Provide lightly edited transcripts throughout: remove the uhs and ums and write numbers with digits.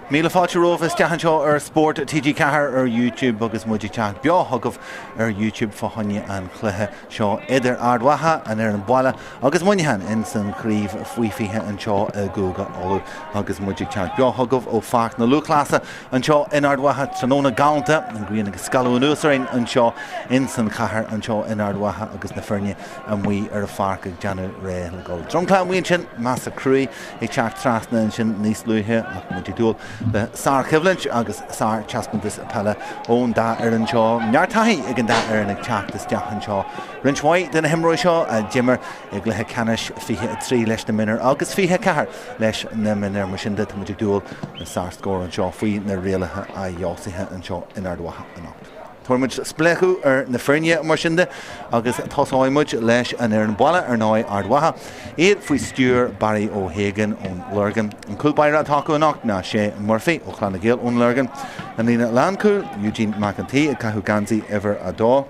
Míle fáilte romhaibh isteach anseo ar Spórt TG4 ar YouTube agus muid ag teacht beo chugaibh ar YouTube fá choinne an chluiche seo idir Ard Mhacha, an fhoireann baile, agus Muineachán ins an chraobh faoi 20 anseo i gCúige Uladh agus muid ag teacht beo chugaibh ó Pháirc na Lúthchleasa anseo in Ard Mhacha tráthnóna galánta, an ghrian ag scaladh anuas orainn anseo ins an chathair anseo in Ard Mhacha agus na foirne amuigh ar an pháirc ag déanamh réidh le dul. Dromchla amuigh ansin, measartha cruaidh ag teacht trasna ansin níos luaithe ach muid ag dúil le sárchoimhlint agus sárthaispeántas peile ón dá fhoireann seo. Neart taithí ag an dá fhoireann ag teacht isteach anseo. Roinnt mhaith de na himreoirí seo a d'imir i gcluiche ceannais 23 leis na mionúir agus 24 leis na mionúir. Mar sin de, tá muid ag dúil le sárscór anseo faoi na rialacha athfheabhsaithe anseo in Ard Mhacha anocht. Tabharfaidh muid spléachadh ar na foirne mar sin de agus tosóidh muid leis an fhoireann baile, ar ndóigh, Ard Mhacha. Iad faoi stiúir Barry O'Hagan ón Lorgain. An cúl báire atá acu anocht ná Shay Murphy ó Chlann na nGael ón Lorgain. An líne lánchúil, Eugene Mac an tSaoi ag caitheamh geansaí uimhir 2.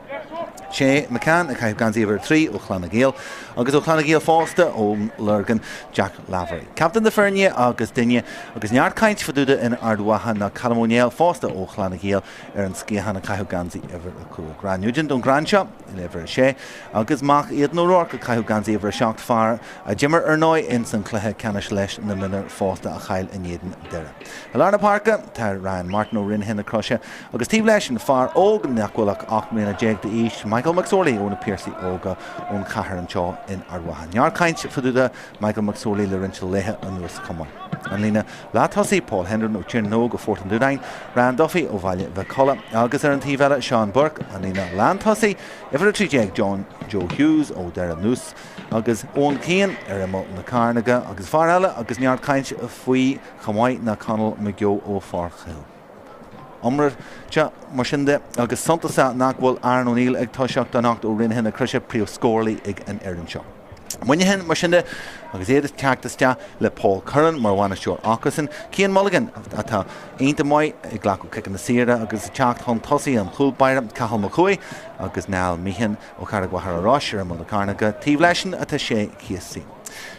Shay McCann ag caitheamh geansaí uimhir 3 ó Chlann na nGael agus ó Chlann na nGael fosta ón Lorgain, Jack Lavery. Captaen na foirne agus duine agus neart caint fá dtaobh de in Ard Mhacha ná Callum O'Neill fosta ó Chlann na nGael ar an sciathán ag caitheamh geansaí uimhir 5. Ryan Nugent ón Ghráinseach le uimhir 6 agus mac Aidan O'Rourke ag caitheamh geansaí uimhir 7, fear a d'imir ar ndóigh ins an cluiche ceannais leis na mionúir fosta a chaill in éadan Doire. I lár na páirce tá Ryan Martin ó Rinn na Croise agus taobh leis an fear óg nach bhfuil ach 18 mbliana d'aois, Michael McSorley ó na Piarsaigh Óga ón chathair anseo in Ard Mhacha. Neart caint fá dtaobh de Michael McSorley le roinnt laetha anuas chomh maith. An líne Leath-tosaí, Paul Hendren ó Tír na nÓg ó Phort an Dúnáin, Ryan Duffy ó Bhaile Mhic Colla agus ar an taobh eile Seán Burke, an líne lántosaí, uimhir 13 John Joe Hughes ó Doire Núis agus Eoin Keane ar imeall na cearnóige agus fear eile agus neart caint faoi chomh maith ná Conall McGeough ó Pháirc Hill. Iomráiteach mar sin de agus suntasach nach bhfuil Aaron O'Neill ag toiseacht anocht ó Rinn na Croise, príomhscórálaí ag an fhoireann seo. Muineachán, mar sin de, agus iad ag teacht isteach le Paul Curran mar bhainisteoir acusan. Cian Mulligan, atá iontach maith ag glacadh ciceanna saora agus ag teacht chun tosaigh an chúl báire, Cathal McCoy agus Niall Meehan ó Charraig Mhachaire Rois ar imeall na cearnóige. Taobh leisean atá Shay Casey.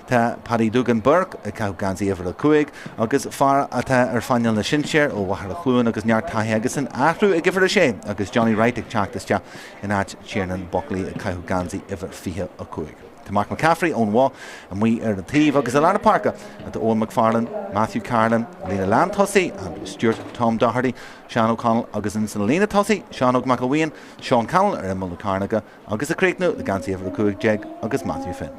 Tá Paddy Duggan Burke ag caitheamh geansaí uimhir 5 agus fear atá ar phainéal na sinsear ó Mhachaire Chluain agus neart taithí aigesan. Athrú ag uimhir 6 agus Johnny Wright ag teacht isteach in áit Tiernan Buckley ag caitheamh geansaí uimhir 25. Tá Mark McCaffrey ón Bhoth amuigh ar an taobh agus i lár na páirce tá Owen McFarlane, Matthew Carlin, líne lántosaigh, Andrew Stewart, Tom Doherty, Seán O'Connell agus ins an líne tosaigh, Seán Óg McElwain, Seán Cannell ar imeall na cearnóige agus ag críochnú le geansaí uimhir 15 agus Matthew Finn.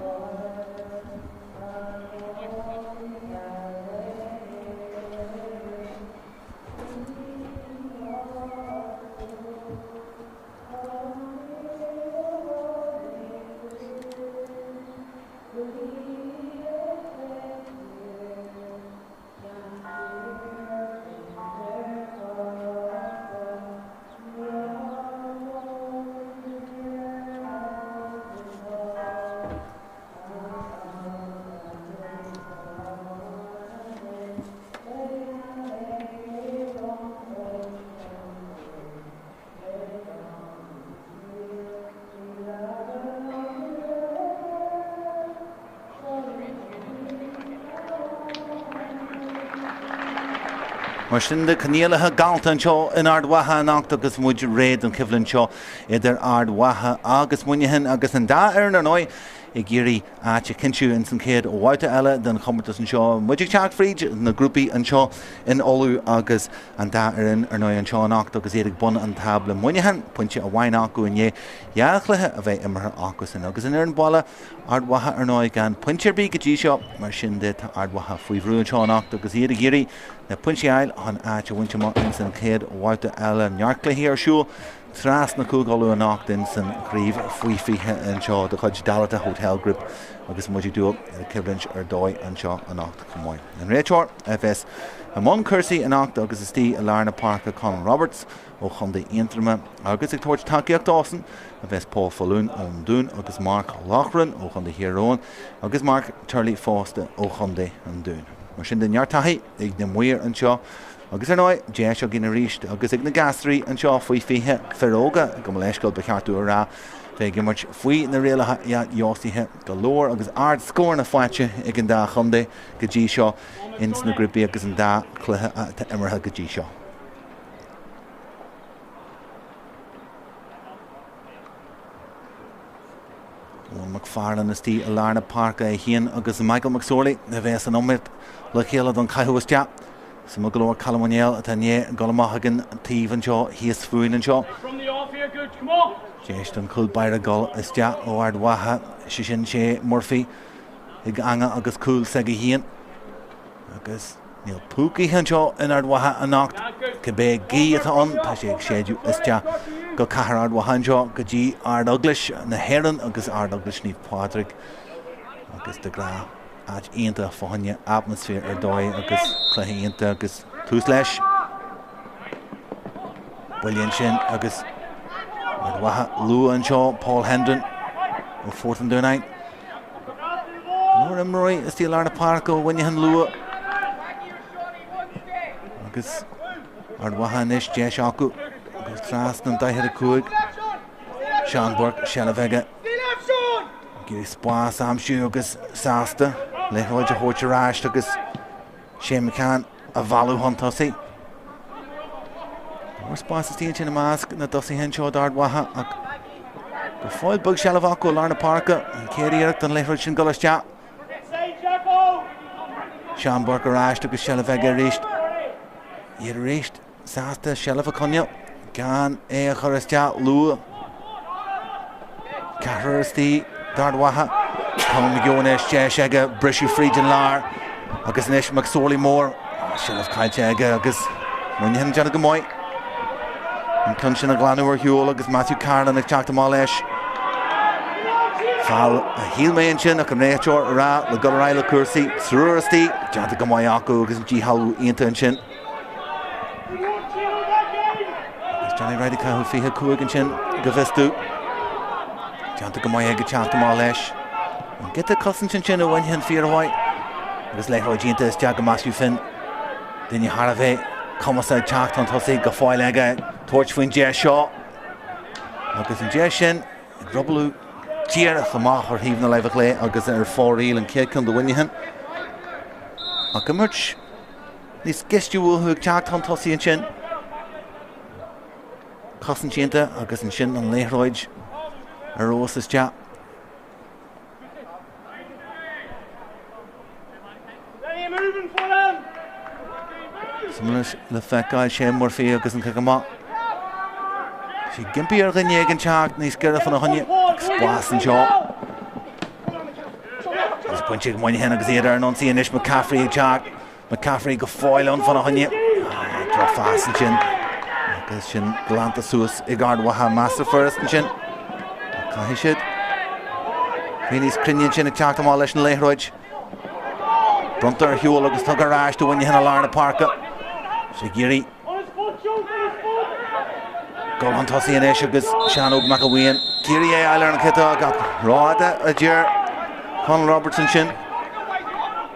Mar sin de, coinníollacha galánta anseo in Ard Mhacha anocht agus muid réidh don choimhlint seo idir Ard Mhacha agus Muineachán agus an dá fhoireann ar ndóigh ag iarraidh áit a chinntiú ins an chéad bhabhta eile den chomórtas anseo. Muid ag teacht fríd na grúpaí anseo in Uladh agus an dá fhoireann ar ndóigh anseo anocht agus iad ag bun an tábla. Muineachán, pointe amháin acu i ndiaidh dhá chluiche a bheith imeartha acusan agus an fhoireann baile, Ard Mhacha ar ndóigh gan pointe ar bith go dtí seo. Mar sin de tá Ard Mhacha faoi bhrú anseo anocht agus iad ag iarraidh na pointí a fháil chun áit a bhaint amach ins an chéad bhabhta eile. Neart cluichí ar siúl trasna Cúige Uladh anocht ins an chraobh faoi 20 anseo de chuid Dalata Hotel Group agus muid ag dúil le coimhlint ar dóigh anseo anocht chomh maith. An réiteoir a bheas i mbun cúrsaí anocht agus istigh i lár na páirce Conal Roberts ó Chontae Aontroma agus ag tabhairt tacaíocht dósan a bheas Paul Faloon ón Dún agus Mark Loughran ó Chontae Thír Eoghain agus Mark Turley fosta ó Chontae an Dúin. Mar sin de neart taithí ag na maoir anseo Agus ar ndóigh, deis againn arís agus ag na gasraí anseo faoi 20, fir óga, gabh mo leithscéal, ba cheart domh a rá. Bheith ag imirt faoi na rialacha athfheabhsaithe go leor agus ard-scóranna faighte ag an dá chontae go dtí seo ins na grúpaí agus an dá chluiche atá imeartha go dtí seo. Eoin McFarlane istigh i lár na páirce é féin agus Michael McSorley a bheas san iomaíocht le chéile don chaitheamh isteach. Suimiúil go leor Colm Ó Néill atá i ndiaidh dul amach ag an taobh anseo thíos fúinn anseo. Deis don chúl báire dul isteach ó Ard Mhacha, sé sin Shay Murphy ag eangaí agus cúl s'aige féin. Agus níl púc gaoithe anseo in Ard Mhacha anocht. Cibé gaoth atá ann, tá sé ag séideadh isteach go cathair Ard Mhacha anseo, go dtí Ard-Eaglais na hÉireann agus Ard-Eaglais Naomh Pádraig. Agus de ghnáth, áit iontach fá choinne atmaisféar ar dóigh agus cluiche iontach agus tús leis. Buille ansin agus Ard Mhacha luath anseo, Paul Hendon ó Phort an Dúnáin. Go leor imreoirí istigh i lár na páirce ó Mhuineachán luath. Agus Ard Mhacha anois deis acu agus trasna an 45. Seán Burke seilbh aige. Ag iarraidh spás a aimsiú agus sásta liathróid a thabhairt ar ais agus Shane McCann a mhealladh chun tosaigh. Go leor spás istigh ansin i measc na dtosaithe anseo d'Ard Mhacha ach go fóill beag seilbh acu i lár na páirce. An chéad iarracht don liathróid sin dul isteach. Seán Burke ar ais agus seilbh aige arís. Iad arís. Sásta seilbh a choinneáil gan é a chur isteach luath. Ceathrar istigh d'Ard Mhacha. Colm McGeown anois deis aige briseadh fríd an lár agus anois McSorley Mór. Seilbh caillte aige agus Muineachán ag déanamh go maith. An ceann sin a ghlanadh ar shiúl agus Matthew Carolan ag teacht amach leis. Foul a shíl mé ansin ach an réiteoir ag rá le dul ar aghaidh le cúrsaí. Triúr istigh, déanta go maith acu agus an díshealbhú iontach ansin. Agus Johnny Wright ag caitheamh 25 ansin go bhfios domh. Déanta go maith aige teacht amach leis. An giota cosaint ansin ó Mhuineachán fíormhaith. Agus liathróid iontach isteach go Matthew Finn. Duine thar a bheith cumasach ag teacht chun tosaigh go fóill aige tabhairt faoin deis seo. Agus an deis sin ag ruballú díreach amach ar thaobh na láimhe clé agus ar fóraoil an chéad ceann do Mhuineachán. Ach imirt Níos gaiste uathu ag teacht chun tosaigh ansin. Cosaint iontach agus ansin an liathróid ar fheabhas isteach. Suimiúil le feiceáil Shane Murphy agus an cic amach. Sé ag impí ar dhuine éigin teacht níos giorra fána choinne. Spás anseo. Agus bainte ag Muineachán agus iad ar an ionsaí anois McCaffrey ag teacht. McCaffrey go fóill ann fána choinne. Drochphas ansin. Agus sin glanta suas ag Ard Mhacha measartha furast ansin. Caithfidh siad bheith níos cruinne ansin ag teacht amach leis an liathróid. Bronnta ar shiúl agus tugtha ar ais do Mhuineachán i lár na páirce. Is ag iarraidh dul chun tosaigh anois agus Seán Óg McElwain ag iarraidh é a fháil ar an chiotóg ach rófhada a deir Conall Roberts ansin.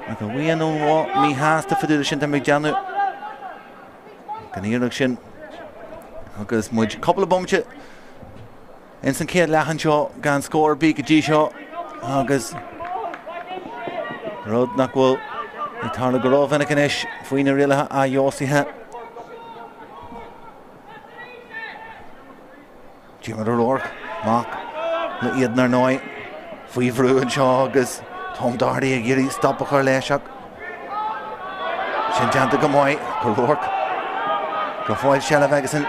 McElwain míshásta fá dtaobh de sin tá mé ag déanamh den iarracht sin agus muid cúpla bomaite Ins an chéad leath anseo gan scór ar bith go dtí seo agus rud nach bhfuil ag tarlú go rómhinic anois faoi na rialacha athfheabhsaithe. Diarmuid O'Rourke, mac le Aidan ar ndóigh, faoi bhrú anseo agus Tom Doherty ag iarraidh stop a chur leis ach Sin déanta go maith ag O'Rourke. Go fóill seilbh aigesean.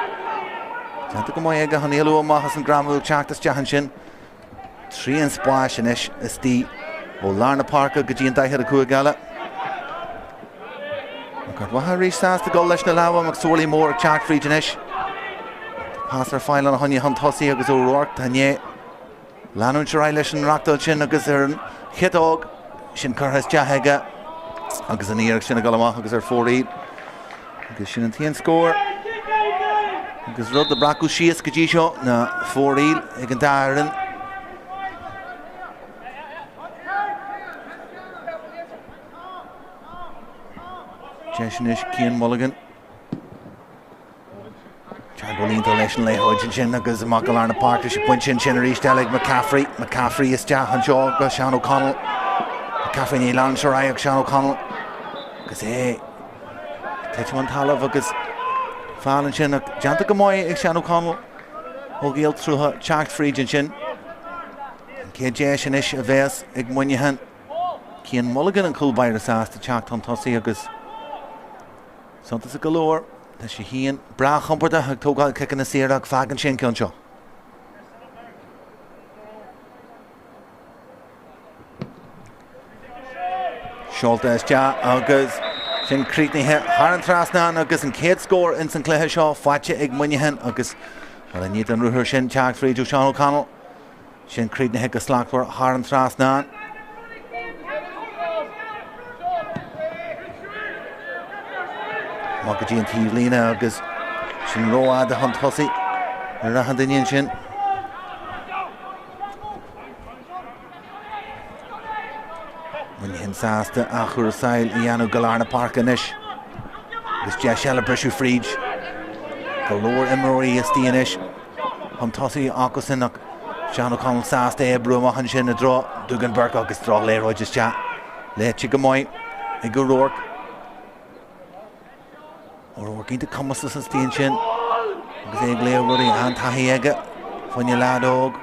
Déanta go maith aige chun éalú amach as an ngreamú ag teacht isteach ansin. Trian spáis anois istigh ó lár na páirce go dtí an 45 eile. Ach Ard Mhacha arís sásta dul leis na lámha McSorley Mór ag teacht fríd anois. Pas ar fáil ina choinne chun tosaigh agus O'Rourke tá inné. Leanúint ar aghaidh leis an reachtáil sin agus ar an chiotóg sin curtha isteach aige agus an iarracht sin ag dul amach agus ar fóraoil. Agus sin an t-aon scór agus rud le breacadh síos go dtí seo ná fóraoil ag an dá fhoireann. Deis anois Cian Mulligan. Teagmháil. iontach leis an liathróid ansin agus amach go lár na páirce sé bainte ansin arís eile ag McCaffrey. McCaffrey isteach anseo go Seán O'Connell. McCaffrey ní leanann ar aghaidh ag Seán O'Connell agus é ag titim an talamh agus feall ansin ach déanta go maith ag Seán O'Connell ó Ghaoth Dobhair teacht fríd ansin. An chéad deis anois a bheas ag Muineachán. Cian Mulligan an cúl báire sásta teacht chun tosaigh agus suntasach go leor. Tá sé féin breá compordach ag tógáil ciceanna saora ach fágann sé an ceann seo. Seolta isteach agus sin críochnaithe thar an trasnán agus an chéad scór ins an cluiche seo faighte ag Muineachán agus bhuel i ndiaidh don ruathar sin teacht fríd ó Seán O'Connell. Sin críochnaithe go slachtmhar thar an trasnán. Amach go dtí an taobhlíne agus sin rófhada chun tosaigh ar achan duine ansin. Muineachán sásta athchúrsáil a dhéanamh go lár na páirce anois. Agus deis eile briseadh fríd. Go leor imreoirí istigh anois. Chun tosaigh acusan ach Seán O'Connell sásta é a bhrú amach ansin i dtreo Dúgan Burke agus drochliathróid isteach. Léite go maith ag O'Rourke. O'Rourke iontach cumasach istigh ansin agus é ag léamh rudaí an-taithí aige fá choinne leaid óg.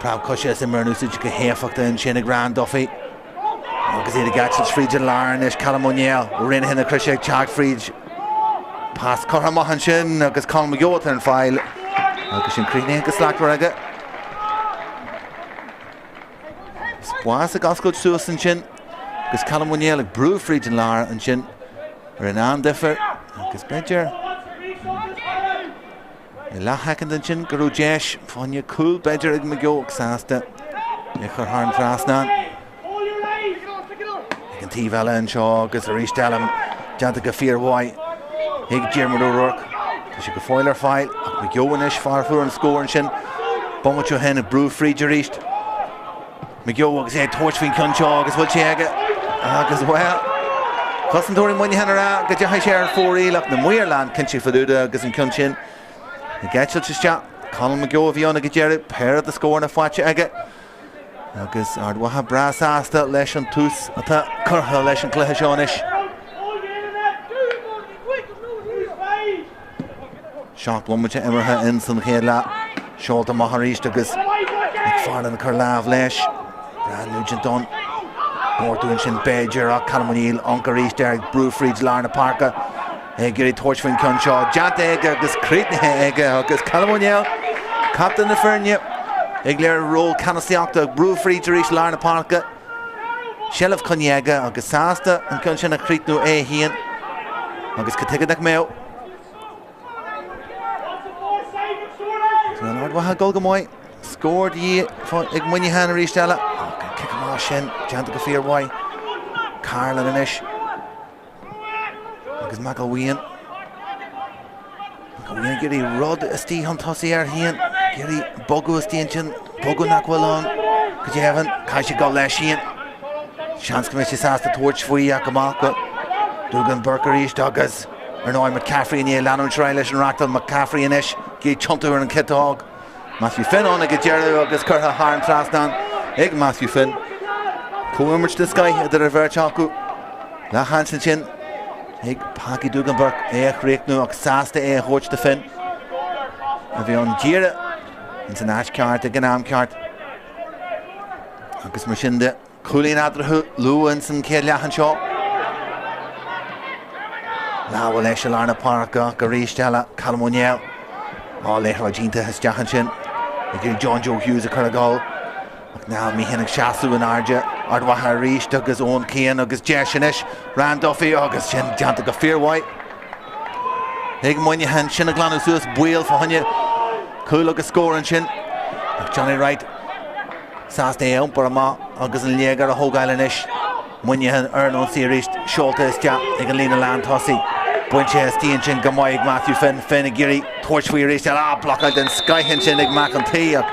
Preab coise is imreoir in úsáid go héifeachtach ansin ag Ryan Duffy. Agus iad ag eitilt fríd an lár anois, Callum O'Neill, Raonaithe na Croise ag teacht fríd. Pas curtha amach ansin agus Conall McGeough atá ar an fáil agus sin críochnaithe go slachtmhar aige. Spás ag oscailt suas ansin agus Callum O'Neill ag brú fríd an lár ansin ar an an-difear agus b'fhéidir I leathshoicind ansin go raibh deis fá choinne cúl b'fhéidir ag McGeough sásta é a chur thar an trasnán. Ag an taobh eile anseo agus arís eile déanta go fíormhaith ag Diarmuid O'Rourke. Tá sé go fóill ar fáil ach McGeough anois fear a fuair an scór ansin. Bomaite ó shin ag brú fríd arís. McGeough agus é ag tabhairt faoin gceann seo agus bhfuil sé aige agus bhuel, cosantóirí Mhuineacháin ag rá go dteachaigh sé ar fóraoil ach na maoir lán cinnte fá dtaobh de agus an ceann sin ag eitilt isteach. Conall McGeough a bhí ann ag an deireadh, péire de scóranna faighte aige agus Ard Mhacha breá sásta leis an tús atá curtha leis an gcluiche seo anois. 7 bomaite imeartha in san chéad leath. Seolta amach arís agus McFarlane ag cur lámh leis. Brian Nugent ann. Gortú ansin b'fhéidir ach Callum O'Neill ann arís air ag brú fríd lár na páirce. É ag iarraidh tabhairt faoin ceann seo. Déanta aige agus críochnaithe aige agus Callum O'Neill, captaen na foirne, ag léiriú ról ceannasaíochta ag brú fríd arís lár na páirce. Seilbh coinnithe aige agus sásta an ceann sin a chríochnú é féin agus cad tuige nach mbeadh. Tá Ard Mhacha ag dul go maith. Scór de dhíth ag Muineachán arís eile. Ach an cic amach sin déanta go fíormhaith. Carlin anois. Agus McElwain. McElwain ag iarraidh rud istigh chun tosaigh air féin. Ag iarraidh bogadh istigh ansin. Bogadh nach bhfuil ann. Go deimhin, caithfidh sé dul leis féin. Seans go mbeidh sé sásta tabhairt faoi ach amach go Dúgan Burke arís agus ar ndóigh McCaffrey i ndiaidh leanúint ar aghaidh leis an reachtáil. McCaffrey anois ag iarraidh tiontú ar an chiotóg. Matthew Finn ann ag an deireadh agus curtha thar an trasnán ag Matthew Finn. Comhimirt den scoith idir an bheirt acu. Leathsheans ansin ag Paddy Dúgan Burke é a chríochnú ach sásta é a thabhairt do Finn a bhí ann díreach ins an áit ceart ag an am ceart. Agus mar sin de, Cúilín eatarthu luath ins an chéad leath anseo. Lámha leis i lár na páirce ach arís eile Callum O'Neill. Á liathróid iontach isteach ansin ag iarraidh John Joe Hughes a chur ag dul. Ach Niall Meehan ag seasamh in airde Ard Mhacha arís agus Eoin Keane agus deis anois Ryan Duffy agus sin déanta go fíormhaith ag Muineachán sin ag glanadh suas baol fá choinne cúl agus scór ansin. Ach Johnny Wright Sásta é a iompar amach agus an léigear a thógáil anois. Muineachán ar an ionsaí arís, seolta isteach ag an líne lántosaigh. Bainte istigh ansin go maith ag Matthew Finn. Finn ag iarraidh tabhairt faoi arís eile. Ah, blocáil den scoith ansin ag Mac an tSaoi ach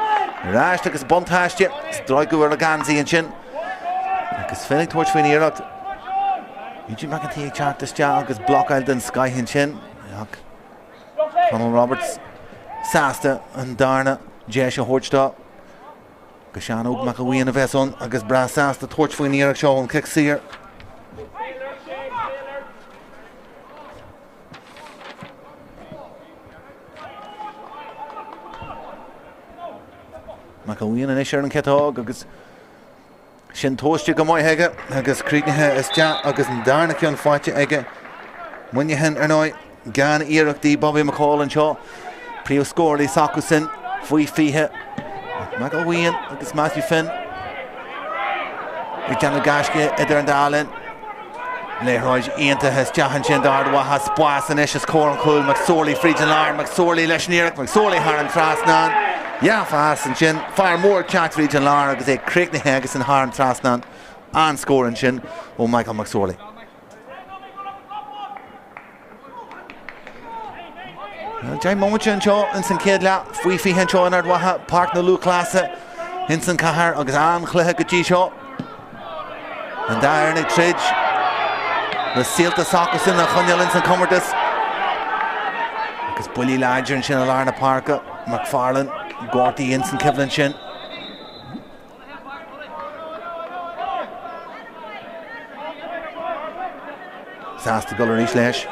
ar ais agus buntáiste. Stróiceadh ar a gheansaí ansin. Agus Finn ag tabhairt faoin iarracht. Eugene Mac an tSaoi ag teacht isteach agus blocáil den scoith ansin. Ach. Conall Roberts sásta an darna deis a thabhairt dó. Agus Seán Óg Mac a' Bhuíon a bheas ann agus breá sásta tabhairt faoin iarracht seo ón chic saor. Mac a' Bhuíon anois ar an chiotóg agus Sin tomhaiste go maith aige agus críochnaithe isteach agus an darna ceann faighte aige. Muineachán, ar ndóigh, gan iarrachtaí Bobby McCall anseo, príomhscórálaí s'acusan faoi 20. Mac a' Bhuíon agus Matthew Finn ag déanamh gaisce idir an dá linn. Liathróid iontach isteach ansin d'Ard Mhacha, spás anois os comhair an chúil, McSorley fríd an lár, McSorley leis an iarracht, McSorley thar an trasnán. Dea-phas ansin, fear mór ag teacht fríd an lár agus é críochnaithe aigesan thar an trasnán. An-scór ansin ó Michael McSorley. 10 mbomaite anseo ins an chéad leath, faoi 20 anseo in Ard Mhacha, Páirc na Lúthchleasa ins an chathair agus an-chluiche go dtí seo. An dá fhoireann ag troid le saolta s'acusan a choinneáil ins an chomórtas. Agus buillí láidir ansin i lár na páirce, McFarlane gortaithe ins an choimhlint sin. Sásta dul arís leis.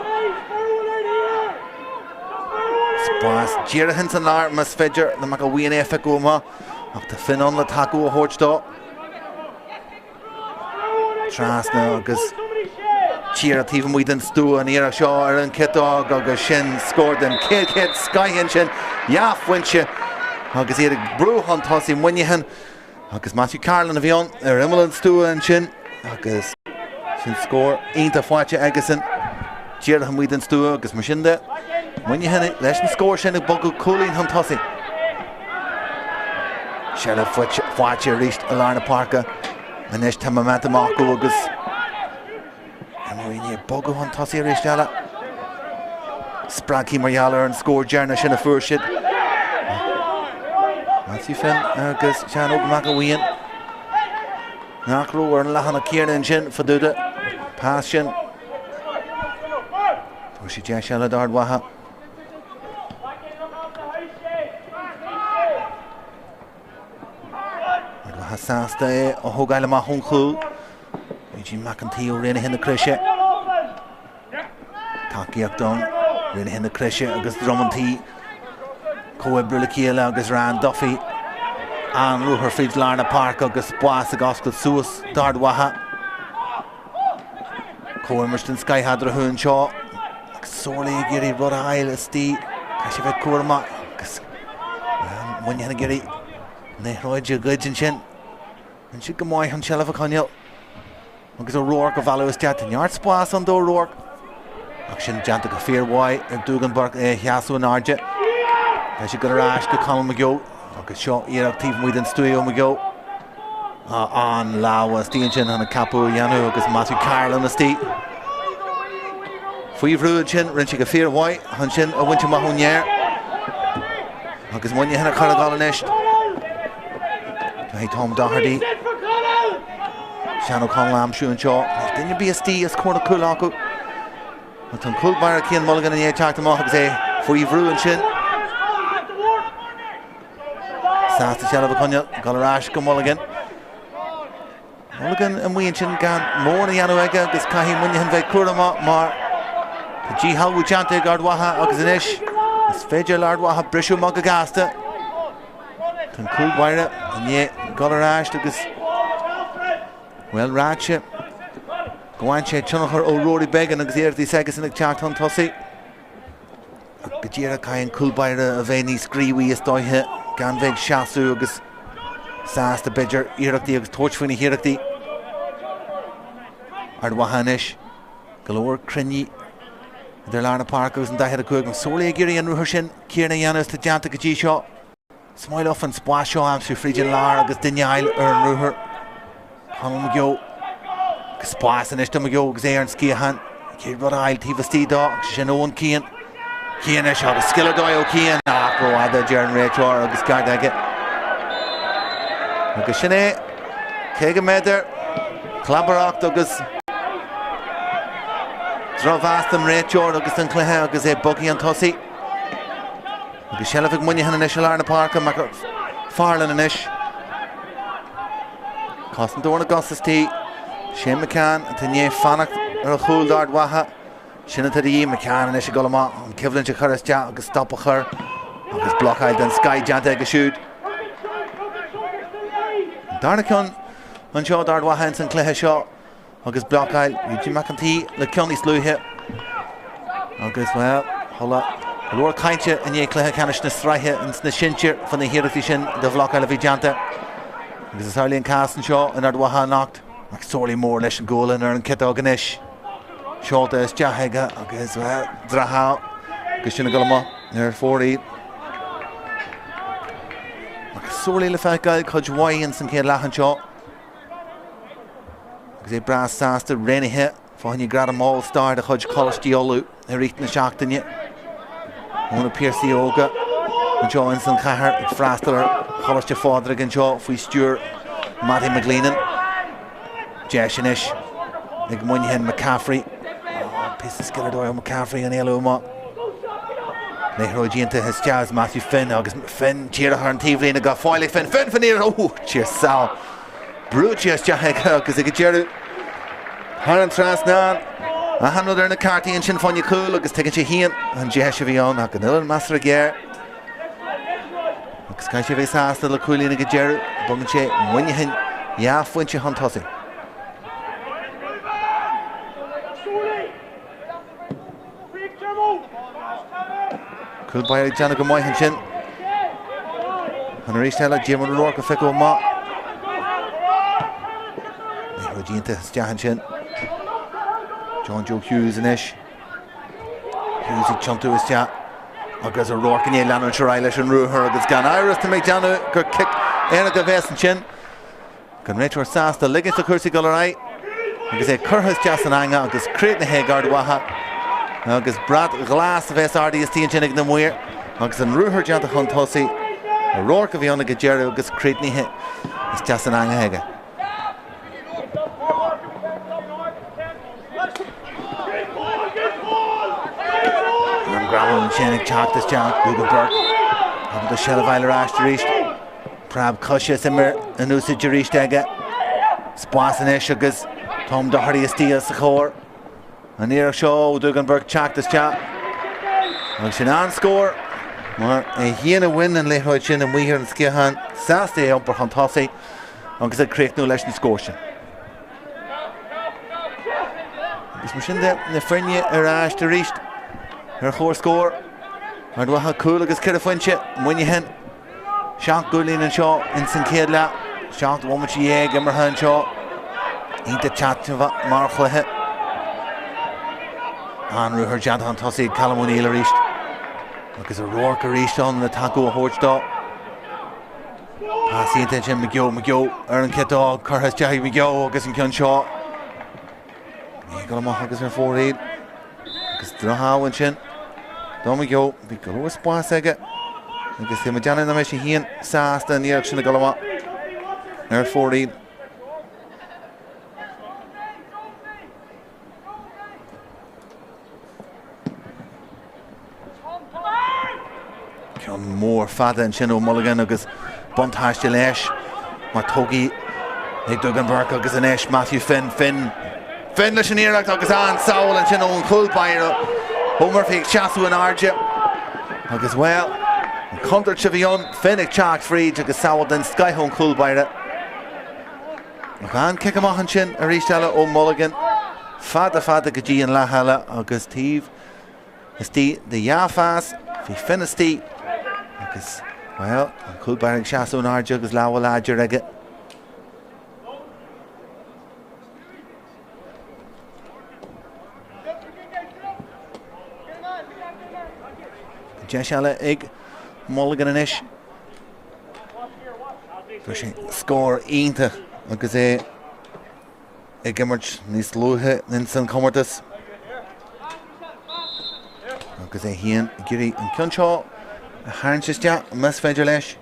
Spás díreach ins an lár más féidir le Mac a' Bhuíon é a phiocadh amach ach tá Finn ann le tacú a thabhairt dó. Trasna agus díreach taobh amuigh den stua an iarracht seo ar an chiotóg agus sin scór den chéad chéad scoith ansin. Dhá phointe agus iad ag brú chun tosaigh Muineachán agus Matthew Carlin a bhí ann ar imeall an stua ansin agus sin scór iontach faighte aigesan díreach amuigh den stua agus mar sin de Muineachán leis an scór sin ag bogadh cúilín chun tosaigh. Seilbh faighte arís i lár na páirce. Anois tá momentum acu agus imreoirí ag bogadh chun tosaigh arís eile. Spreagtha mar gheall ar an scór deireanach sin a fuair siad. Matthew Finn agus Seán Óg Mac a' Bhuíon. Nach raibh ar an leathanach céanna ansin fá dtaobh den pas sin. Fuair siad deis eile d'Ard Mhacha. Ard Mhacha sásta é a thógáil amach ón chúl. Eugene Mac an tSaoi ó Raonaithe na Croise. Tacaíocht ann. Raonaithe na Croise agus Drom an Tí. Comhoibriú le chéile agus Ryan Duffy. An-ruathar fríd lár na páirce agus spás ag oscailt suas d'Ard Mhacha. Comhimirt den scoith eadarthu anseo. McSorley ag iarraidh rud a fháil istigh. Caithfidh sé bheith cúramach agus Muineachán ag iarraidh an liathróid a ghoid ansin. Rinne siad go maith an tseilbh a choinneáil agus O'Rourke a mhealladh isteach. Tá neart spás ann d'O'Rourke ach sin déanta go fíormhaith ag Dúgan Burke é a sheasamh in airde. Tá sé ag dul ar ais go Conall McGeough agus seo iarracht taobh amuigh den stua ó McGeough. An-lámh istigh ansin chun an ceapadh a dhéanamh agus Matthew Carlin istigh. Faoi bhrú ansin, rinne sé go fíormhaith chun sin a bhaint amach ón aer. Agus Muineachán a chur ag dul anois. Caithfidh Tom Doherty. Seán O'Connell a aimsiú anseo. Níl duine ar bith istigh os comhair na cúl acu. Tá an cúl báire Cian Mulligan i ndiaidh teacht amach agus é faoi bhrú ansin. Sásta seilbh a choinneáil, dul ar ais go Mulligan. Mulligan amuigh ansin gan mórán a dhéanamh aige agus caithfidh Muineachán bheith cúramach mar tá díshealbhú déanta ag Ard Mhacha agus anois is féidir le Ard Mhacha briseadh amach go gasta. Tá an cúl báire i ndiaidh dul ar ais agus bhuel ráite go bhain sé tionchar ó Rory Beggan agus iarrachtaí s'aigesan ag teacht chun tosaigh. Go díreach caithfidh an cúl báire a bheith níos gníomhaí is dóiche gan bheith ag seasamh agus sásta b'fhéidir iarrachtaí agus tabhairt faoi na hiarrachtaí. Ard Mhacha anois. Go leor cruinnithe idir lár na páirce agus an 45. McSorley ag iarraidh an ruathar sin céanna a dhéanamh is atá déanta go dtí seo. Is maith leo an spás seo a aimsiú fríd an lár agus duine a fháil ar an ruathar. Conall McGeough. Agus spás anois do McGeough agus é ar an sciathán. Cén rud a fháil taobh istigh dó agus sin Owen Keane. Keane anois agus scil ar dóigh ó Keane. Ach rófhada a deir an réiteoir agus ceart aige. Agus sin é. Cé go mb'fhéidir clabaireacht agus drochmheas don réiteoir agus don chluiche agus é bogtha chun tosaigh. Agus seilbh ag Muineachán anois i lár na páirce, McFarlane anois. Cosantóir na gcos istigh. Shane McCann atá i ndiaidh fanacht ar an chúl d'Ard Mhacha. Sin atá de dhíth, McCann anois ag dul amach, an choimhlint a chur isteach agus stop a chur agus blocáil den scoith déanta aige siúd. An darna ceann anseo d'Ard Mhacha ins an cluiche seo. Agus blocáil Eugene Mac an tSaoi le ceann níos luaithe. Agus, bhuel, chuala go leor cainte i ndiaidh cluiche ceannais na sraithe ins na sinsir fá na hiarrachtaí sin de bhlocáil a bhí déanta. Agus is amhlaidh an cás anseo in Ard Mhacha anocht. McSorley mór leis an gualainn ar an ciotóg anois. Seolta isteach aige agus, bhuel, droch-ádh agus sin ag dul amuigh ar fóraoil. McSorley le feiceáil cuid mhaith ins an chéad leath anseo. Agus é breá sásta roghnaithe fá choinne gradam All Star de chuid Choláistí Uladh i rith na seachtaine. Ó na Piarsaigh Óga anseo ins an chathair ag freastal ar Choláiste Phádraig anseo faoi stiúir Mattie McGleenan. Deis anois ag Muineachán McCaffrey. Oh, píosa scil ar dóigh ó McCaffrey an éalú amach. Liathróid iontach isteach is Matthew Finn agus Finn díreach ar an taobhlíne go fóill ag Finn. Finn fan iarraidh! Ó, tír sall. Brúite isteach aige agus ag an deireadh thar an trasnán. Achan rud ar na cártaí ansin fá choinne cúl agus tuigeann sé féin an deis a bhí ann ach an uillinn measartha géar. Agus caithfidh sé a bheith sásta le cúilín ag an deireadh. Bogann sé Muineachán dhá phointe chun tosaigh. Cúl báire ag déanamh go maith ansin. An arís eile, Diarmuid O'Rourke a phiocadh amach. Liathróid iontach isteach ansin. John Joe Hughes anois. Hughes ag tiontú isteach. Agus O'Rourke i ndiaidh leanúint ar aghaidh leis an ruathar agus gan amhras tá mé ag déanamh gur cic éirice a bheas ansin. An réiteoir sásta ligint do chúrsaí dul ar aghaidh agus é curtha isteach san eangach agus críochnaithe ag Ard Mhacha agus brat ghlas a bheas ardaithe istigh ansin ag na maoir agus an ruathar déanta chun tosaigh. O'Rourke a bhí ann ag an deireadh agus críochnaithe isteach san eangach aige. An greamú ansin ag teacht isteach, Dúgan Burke ábalta seilbh a fháil ar ais arís. Preab coise is imir in úsáid arís aige. Spás anois agus Tom Doherty istigh os a chomhair. An iarracht seo ó Dúgan Burke teacht isteach. Agus sin an-scór mar é féin a bhain an liathróid sin amuigh ar an sciathán, sásta é a iompar chun tosaigh agus ag críochnú leis an scór sin. Agus mar sin de, na foirne ar ais arís ar chomhscór. Ard Mhacha cúl agus ceithre phointe, Muineachán 7 gcúilín anseo ins an chéad leath. 17 bhomaite imeartha anseo. Iontach taitneamhach mar chluiche. An-ruathar déanta chun tosaigh ag Callum O'Neill arís. Agus O'Rourke arís ann le tacú a thabhairt dó. Pas iontach ansin McGeough, McGeough ar an ciotóg, curtha isteach ag McGeough agus an ceann seo. Ag dul amach agus ar fóraoil. Agus droch-ádh ansin do McGeough. Bhí go leor spáis aige. Agus tá mé ag déanamh nach mbeidh sé féin sásta an iarracht sin ag dul amach ar fóraoil. Ceann mór fada ansin ó Mulligan agus buntáiste leis mar tógtha ag Dúgan Burke agus anois Matthew Finn. Finn Finn leis an iarracht agus an-sábháil ansin ón chúl báire ó Murphy ag seasamh in airde agus bhuel, an chontúirt a bhí ann, Finn ag teacht fríd agus sábháil den scoith ón chúl báire. Ach an cic amach ansin arís eile ó Mulligan, fada fada go dtí an leath eile agus taobh istigh de dhá phas, bhí Finn istigh agus, bhuel, an cúl báire ag seasamh in airde agus lámha láidir aige. Deis eile ag Mulligan anois. Fuair sé scór iontach agus é ag imirt níos luaithe ins an chomórtas. Agus é féin ag iarraidh an ceann seo a tharraingt isteach, más féidir leis.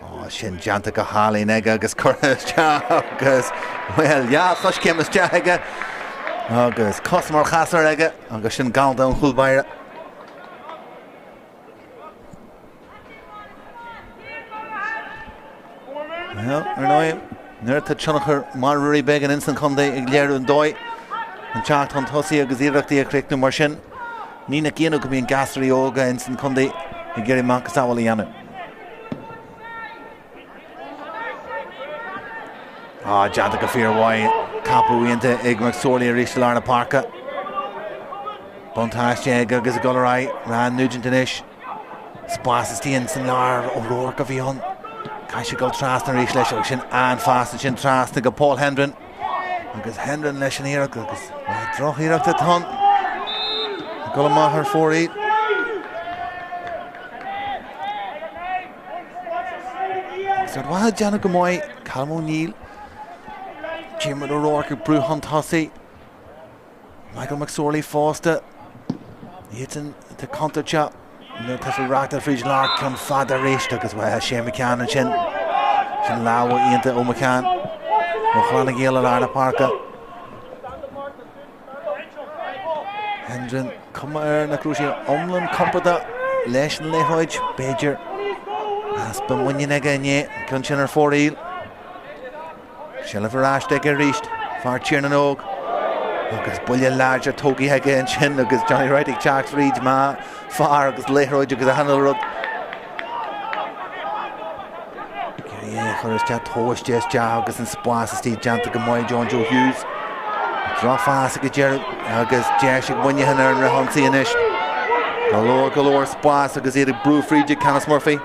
Ó, sin déanta go hálainn aige agus curtha isteach agus, bhuel, dhá choiscéim isteach aige. Agus cos mar chasúr aige agus sin galánta ón chúl báire. Ar ndóigh, nuair atá tionchar mar Ruairí Beggan ins an chontae ag léiriú an dóigh an teacht chun tosaigh agus iarrachtaí a chríochnú mar sin, ní nach ionadh go mbíonn gasúraí óga ins an chontae ag iarraidh macasamhail a dhéanamh. Ah, déanta go fíormhaith. Ceapadh iontach ag McSorley arís i lár na páirce. Buntáiste aige agus ag dul ar aghaidh. Ryan Nugent anois. Spás istigh ins an lár. O'Rourke a bhí ann. Caithfidh sé dul trasna arís leis agus sin an-phas ansin trasna go Paul Hendren. Agus Hendren leis an iarracht agus drochiarracht atá ann. Ag dul amach ar fóraoil. Agus Ard Mhacha ag déanamh go maith, Callum O'Neill, Diarmuid O'Rourke ag brú chun tosaigh, Michael McSorley fosta, iadsan atá contúirteach nuair atá sé reachtáil fríd an lár, ceann fada arís agus bhuel, Shane McCann ansin, sin lámh iontach ó McCann, ó Chlann na Gael i lár na páirce. Hendren, cuma air nach raibh sé iomlán compordach leis an liathróid, b'fhéidir. Easpa muinín aige inné, an ceann sin ar fóraoil. Seilbh ar ais aige arís, fear Tír na nÓg. Agus buille láidir tógtha aige ansin agus Johnny Wright ag teacht fríd má fear agus liathróid agus achan uile rud. É a chur isteach tomhaiste isteach agus an spás istigh déanta go maith John Joe Hughes. Drochphas ag an deireadh agus deis ag Muineachán ar an fhrithionsaí anois. Go leor go leor spás agus iad ag brú fríd ag Canice Murphy.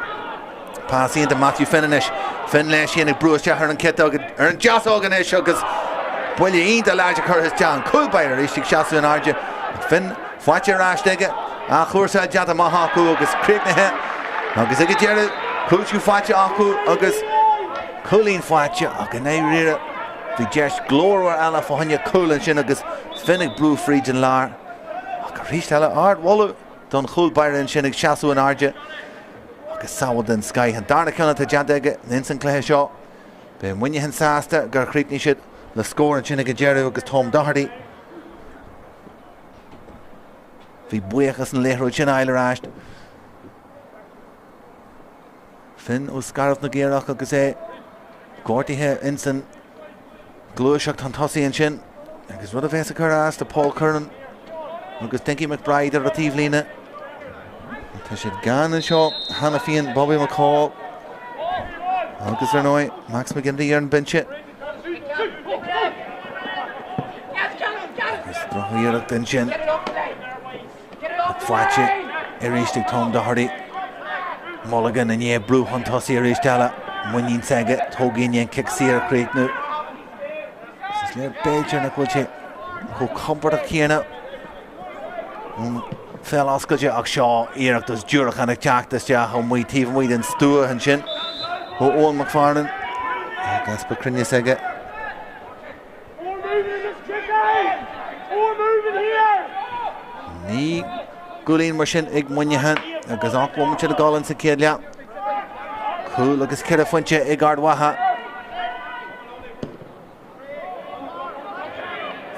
Pas iontach Matthew Finn anois. Finn leis féin ag brú isteach ar an ciotóg ar an deasóg anois agus buille iontach láidir curtha isteach. An cúl báire arís ag seasamh in airde. Finn Faighte ar ais aige, athchúrsáil déanta amach acu agus críochnaithe agus ag an deireadh, cúiteamh faighte acu agus cúilín faighte ach i ndáiríre bhí deis glórmhar eile fá choinne cúl ansin agus Finn ag brú fríd an lár ach arís eile ardmholadh don chúl báire ansin ag seasamh in airde agus sábháil den scoith. An darna ceann atá déanta aige ins an cluiche seo. Beidh Muineachán sásta gur chríochnaigh siad le scór ansin ag an deireadh agus Tom Doherty Bhí buíoch as an liathróid sin a fháil ar ais. Finn ó Scairbh na gCaorach agus é gortaithe ins an gluaiseacht chun tosaigh ansin agus rud a bheas ag cur as do Paul Curran agus Dinky McBride ar an taobhlíne. Tá siad gann anseo cheana féin Bobby McCall agus ar ndóigh Max McGinley ar an binse. Agus drochiarracht ansin. Faighte arís ag Tom Doherty. Mulligan i ndiaidh brú chun tosaigh arís eile. Muinín s'aige, tógfaidh an cic saor a chríochnú. Is léir b'fhéidir nach bhfuil sé chomh compordach céanna. Ón pheil oscailte ach seo iarracht as diúracán ag teacht isteach amuigh taobh amuigh den stua ansin ó Eoin McFarlane. Ach easpa cruinneas aige. 9 gcúilín mar sin ag Muineachán agus 8 bhomaite le dul insa chéad leath. Cúl agus ceithre phointe ag Ard Mhacha.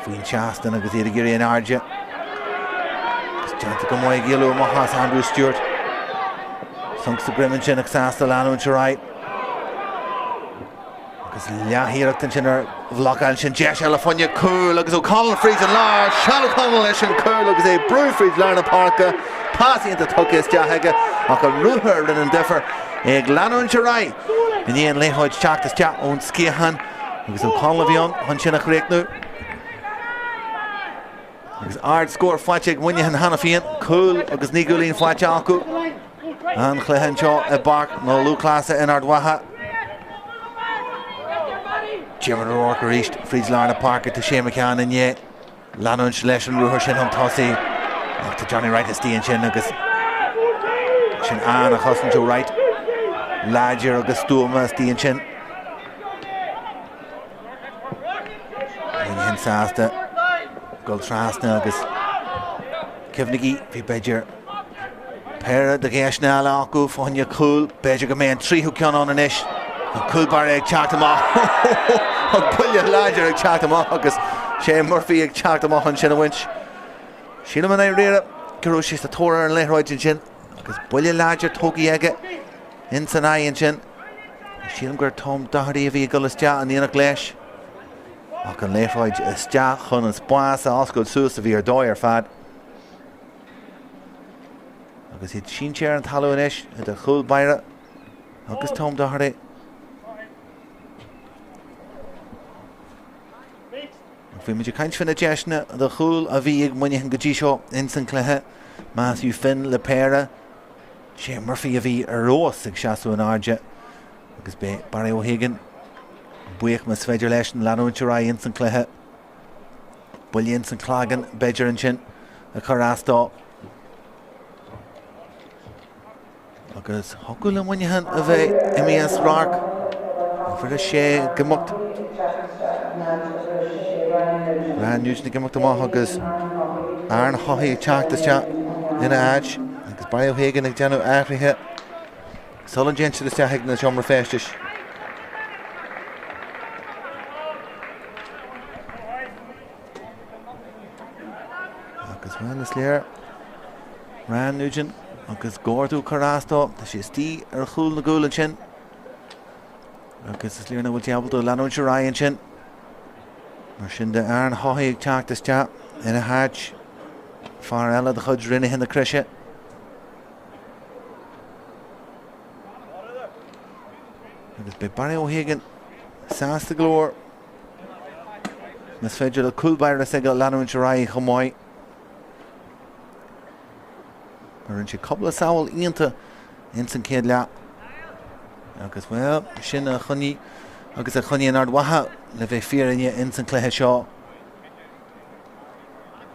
Faoin seastán agus iad ag éirí in airde. Agus déanta go maith ag éalú amach as Andrew Stewart. Sonc sa greim ansin ach sásta leanúint ar aghaidh. Agus leathiarracht ansin ar bhlocáil ansin deis eile fá choinne cúl agus O'Connell fríd an lár. Sean O'Connell leis an cúl agus é ag brú fríd lár na páirce. Pas iontach tugtha isteach aige ach an ruathar a rinne an difear. É ag leanúint ar aghaidh i ndiaidh an liathróid teacht isteach ón sciathán agus O'Connell a bhí ann chun sin a chríochnú. Agus ard-scór faighte ag Muineachán cheana féin, cúl agus 9 gcúilín faighte acu. An-chluiche anseo i bPáirc na Lúthchleasa in Ard Mhacha. Diarmuid O'Rourke arís fríd lár na páirce tá Shane McCann i ndiaidh leanúint leis an ruathar sin chun tosaigh ach tá Johnny Wright istigh ansin agus sin an-chosaint ó Wright. Láidir agus stuama istigh ansin. Muineachán sásta dul trasna agus cuimhnigí bhí b'fhéidir péire de dheiseanna eile acu fá choinne cúl. B'fhéidir go mbeidh an tríú ceann ann anois. An cúl báire ag teacht amach. An buille láidir ag teacht amach agus Shane Murphy ag teacht amach ansin a bhaint. Sílim i ndáiríre go raibh sé sa tóir ar an liathróid ansin agus buille láidir tógtha aige ins an aghaidh ansin. Sílim gur Tom Doherty a bhí ag dul isteach in éineacht leis. Ach an liathróid isteach chun an spás a oscailt suas a bhí ar dóigh ar fad. Agus iad sínte ar an talamh anois idir chúl báire agus Tom Doherty. Bhí muid ag caint faoi na deiseanna do chúl a bhí ag Muineachán go dtí seo ins an cluiche. Matthew Finn le péire. Shane Murphy a bhí ar fheabhas ag seasamh in airde agus beidh Barry O'Hagan buíoch más féidir leis leanúint ar aghaidh ins an cluiche. Buille ins an chlaigeann b'fhéidir ansin a chur as dó. Agus thiocfadh le Muineachán a bheith imithe as radharc. Uimhir a sé ag imeacht. Ryan Nugent ag imeacht amach agus Aaron Haughey ag teacht isteach ina áit agus Barry O'Hagan ag déanamh athruithe sula dtéann siad isteach ag na seomra feistis. Agus bhuel is léir Ryan Nugent agus gortú ag cur as dó. Tá sé istigh ar chúl na gcúl ansin. Agus is léir nach bhfuil sé ábalta leanúint ar aghaidh ansin. Mar sin de Aaron Haughey ag teacht isteach ina háit. Fear eile de chuid Raonaithe na Croise. Agus beidh Barry O'Hagan sásta go leor Más féidir le cúl báire s'aige leanúint ar aghaidh chomh maith. Rinne sé cúpla sábháil iontach ins an chéad leath. Agus bhuel, sin a choinnigh agus a choinnigh an Ard Mhacha le bheith fírinne ins an cluiche seo.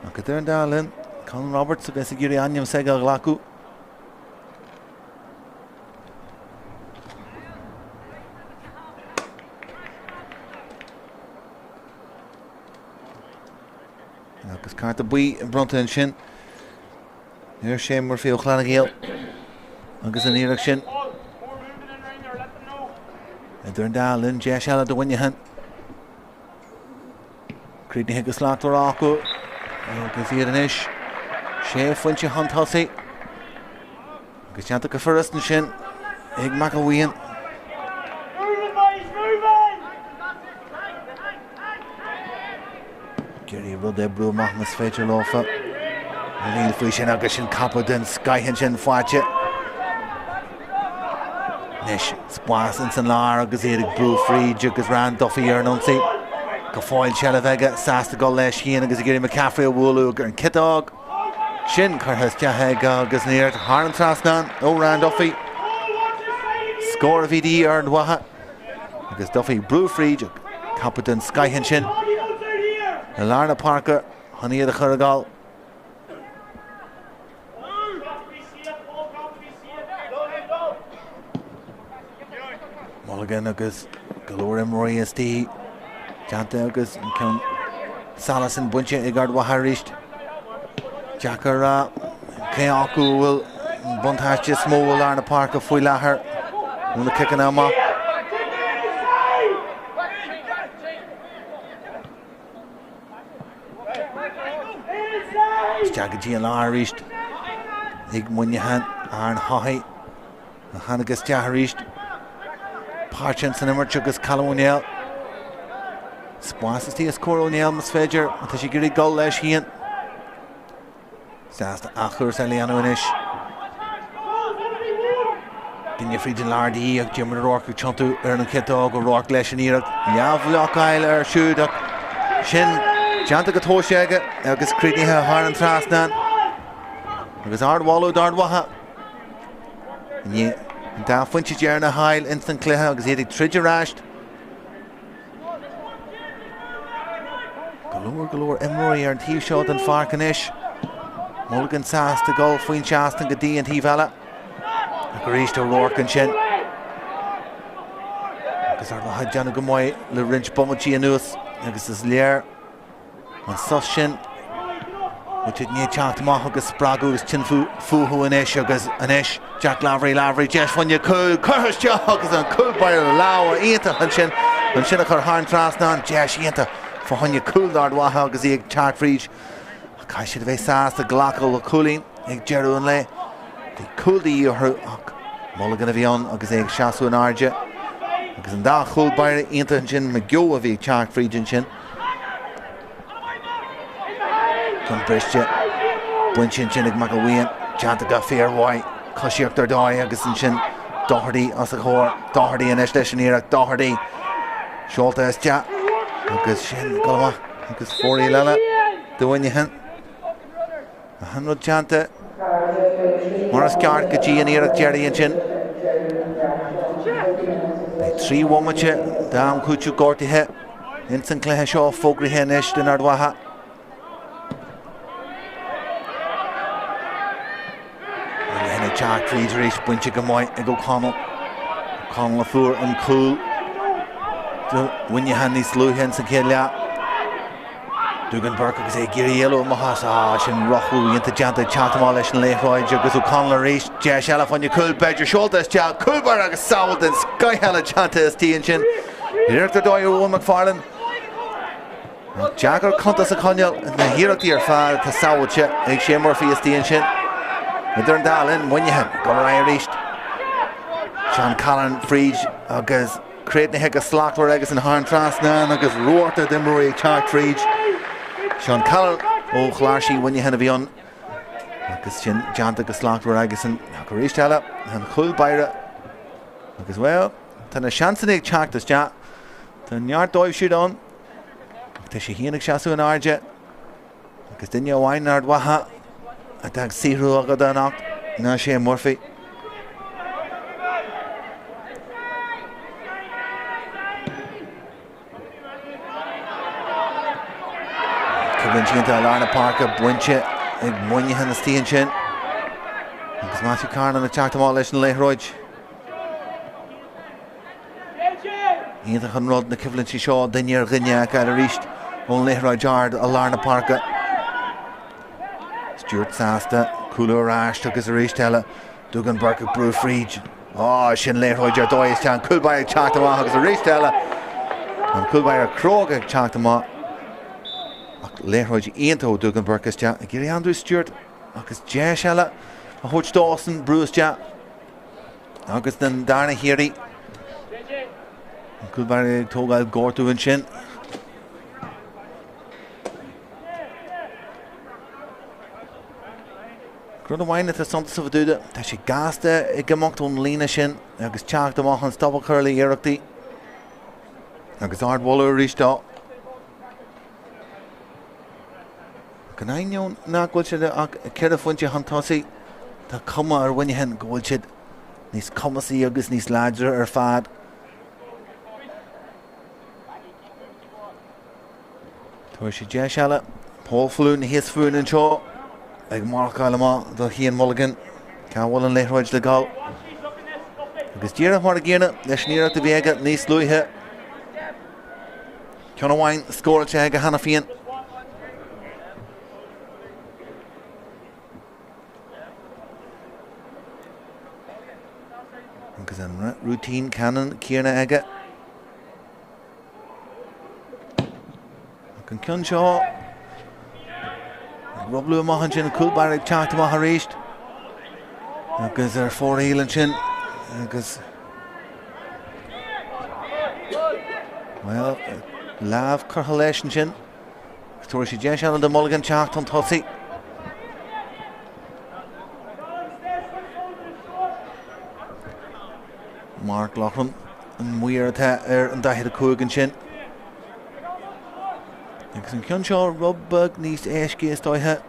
Ach idir an dá linn, Colin Roberts a bheas ag iarraidh ainm s'aige a ghlacadh. Agus cárta buí bronnta ansin ar Shane Murphy ó Chlanna Gael agus an iarracht sin idir an dá linn deis eile do Mhuineachán. Críochnaithe go slachtmhar acu agus iad anois sé phointe chun tosaigh. Agus déanta go furast ansin ag McElwain. Ag iarraidh rud a oibriú amach más féidir leofa. Níl faoi sin agus sin capadh den scoith ansin faighte. Anois spás ins an lár agus iad ag brú fríd agus Ryan Duffy ar an ionsaí. Go fóill seilbh aige, sásta dul leis féin agus ag iarraidh McCaffrey a bhualadh ar an ciotóg. Sin curtha isteach aige agus an iarracht thar an trasnán ó Ryan Duffy. Scór a bhí de dhíth ar Ard Mhacha agus Duffy ag brú fríd capadh den scoith ansin i lár na páirce chun iad a chur ag gabháil. Mulligan agus go leor imreoirí istigh déanta agus an ceann sála sin bainte ag Ard Mhacha arís. Deacair a rá cé acu a bhfuil an buntáiste is mó i lár na páirce faoi láthair ó na ciceanna amach. Isteach go dtí an lár arís ag Muineachán, Aaron Haughey a tháinig isteach arís. Páirteach san imirt agus Callum O'Neill. Spás istigh os comhair O'Neill más féidir, má tá sé ag iarraidh dul leis féin. Sásta athchúrsa a dhéanamh anois. Duine fríd an lár de dhíth ach Diarmuid O'Rourke ag tiontú ar an chiotóg O'Rourke leis an iarracht leathbhlocáil air siúd ach sin déanta go tomhaiste aige agus críochnaithe thar an trasnán. Agus ardmholadh d'Ard Mhacha. I ndiaidh an dá phointe deireanach a fháil ins an cluiche agus iad ag troid ar ais. Go leor, go leor imreoirí ar an taobh seo den pháirc anois. Mulligan sásta dul faoin seastán go dtí an taobh eile. Ach arís O'Rourke ansin. Agus Ard Mhacha ag déanamh go maith le roinnt bomaití anuas agus is léir An sos sin, bhfuil siad i ndiaidh teacht amach agus spreagadh agus tine fúthu anois agus anois Jack Lavery, Lavery, deis fá choinne cúl, curtha isteach agus an cúl báire lámha iontach ansin, ansin a chur thar an trasnán, deis iontach. fá choinne cúl d'Ard Mhacha agus í ag teacht fríd. Ach caithfidh siad a bheith sásta glacadh le cúilín ag deireadh an lae. Bhí cúl de dhíth orthu ach Mulligan a bhí ann agus é ag seasamh in airde. Agus an dá chúl báire iontach ansin, McGeough a bhí ag teacht fríd ansin. Ceann briste, bainte ansin ag McElwain, déanta go fíormhaith, coisíocht ar dóigh agus ansin Doherty os a chomhair, Doherty anois leis an iarracht, Doherty seolta isteach agus sin ag dul amach agus fóraoil eile do Mhuineachán. Achan rud déanta mar is ceart go dtí an iarracht deiridh ansin. Beidh 3 bhomaite d'am cúiteamh gortaithe ins an cluiche seo fógraithe anois don Ard Mhacha. Muineachán ag teacht fríd arís, bainte go maith ag O'Connell. O'Connell a fuair an cúl do Mhuineachán níos luaithe ins an chéad leath. Dúgan Burke agus é ag iarraidh éalú amach as. Ah, sin rothlú iontach déanta ag teacht amach leis an liathróid agus O'Connell arís. Deis eile fá choinne cúl, b'fhéidir seolta isteach, cúl báire agus sábháil den scoith eile déanta istigh ansin. Iarracht ar dóigh ó Eoin McFarlane. Ach deacair cuntas a choinneáil na hiarrachtaí ar fad atá sábháilte ag Shane Murphy istigh ansin. Idir an dá linn, Muineachán ag dul ar aghaidh arís. Seán Callanan fríd agus críochnaithe go slachtmhar aigesean thar an trasnán agus rabharta d'imreoirí ag teacht fríd. Seán Callanan ó Chláirsigh Mhuineacháin a bhí ann agus sin déanta go slachtmhar aigesean. Ach arís eile, an chúl báire agus, bhuel, tá na seansanna ag teacht isteach. Tá neart dóibh siúd ann. Ach tá sé féin ag seasamh in airde agus duine amháin in Ard Mhacha atá ag saothrú agat anocht ná Shane Murphy. Coimhlint iontach i lár na páirce bainte ag Muineachán istigh ansin agus Matthew Carnan ag teacht amach leis an liathróid. Iontach an rud na coimhlintí seo duine ar dhuine a fheiceáil arís ón liathróid ard i lár na páirce. Stewart sásta cúlú ar ais agus arís eile Dúgan Burke ag brú fríd. Á, sin liathróid ar dóigh isteach, an cúl báire ag teacht amach agus arís eile an cúl báire cróga ag teacht amach. Ach liathróid iontach ó Dúgan Burke isteach ag iarraidh Andrew Stewart agus deis eile a thabhairt dósan brú isteach. Agus den darna hiarraidh, an cúl báire ag tógáil gortú ansin. Rud amháin atá suntasach fá dtaobh de, tá sé gasta ag imeacht ón líne sin agus teacht amach chun stop a chur le hiarrachtaí. Agus ardmholadh arís dó. In ainneoin nach bhfuil siad ach 4 phointe chun tosaigh, tá cuma ar Mhuineachán go bhfuil siad níos cumasaí agus níos láidre ar fad. Tabharfaidh sé deis eile. Paul Faloon thíos fúinn anseo ag marcáil amach do Chian Mulligan. Cá bhfuil an liathróid le gabháil? Agus díreach mar a gcéanna leis an iarracht a bhí aige níos luaithe. Ceann amháin scóráilte aige cheana féin. Agus an routine ceannann céanna aige. Ach an ceann seo ag rublú amach ansin, cúl báire ag teacht amach arís. Agus ar fóraoil ansin agus Bhuel, lámh curtha leis ansin. Tabharfaidh sé deis eile do Mulligan teacht chun tosaigh. Mark Loughlin, an maor atá ar an 45 ansin. Agus an ceann seo rud beag níos éasca is dóiche.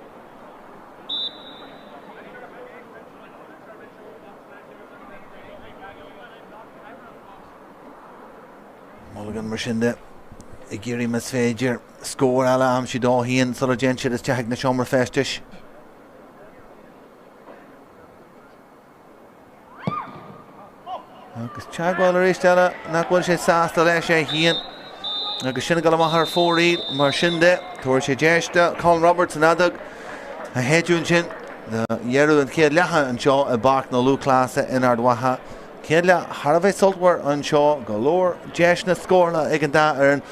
Mulligan mar sin de ag iarraidh más féidir scór eile a aimsiú dó féin sula dtéann siad isteach ag na seomra feistis. Agus teagmháil arís eile nach bhfuil sé sásta leis é féin. Agus sin ag dul amach ar fóraoil mar sin de. Tabharfaidh sé deis do Colin Roberts an fheadóg a shéideadh ansin do dheireadh an chéad leatha anseo i bPáirc na Lúthchleasa in Ard Mhacha. Céad leath thar a bheith sultmhar anseo, go leor deiseanna scórála ag an dá fhoireann.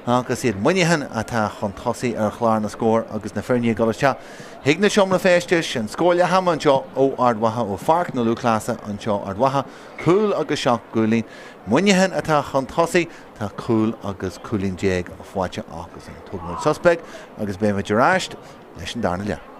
Agus iad Muineachán atá chun tosaigh ar chlár na scór agus na foirne ag dul isteach chuig na seomra feistis, an scór leath ama anseo ó Ard Mhacha, ó Pháirc na Lúthchleasa anseo, Ard Mhacha, cúl agus 7 gcúilín. Muineachán atá chun tosaigh, tá cúl agus cúilín faighte acusan. Tógfaidh muid sos beag agus beidh muid ar ais leis an darna leath.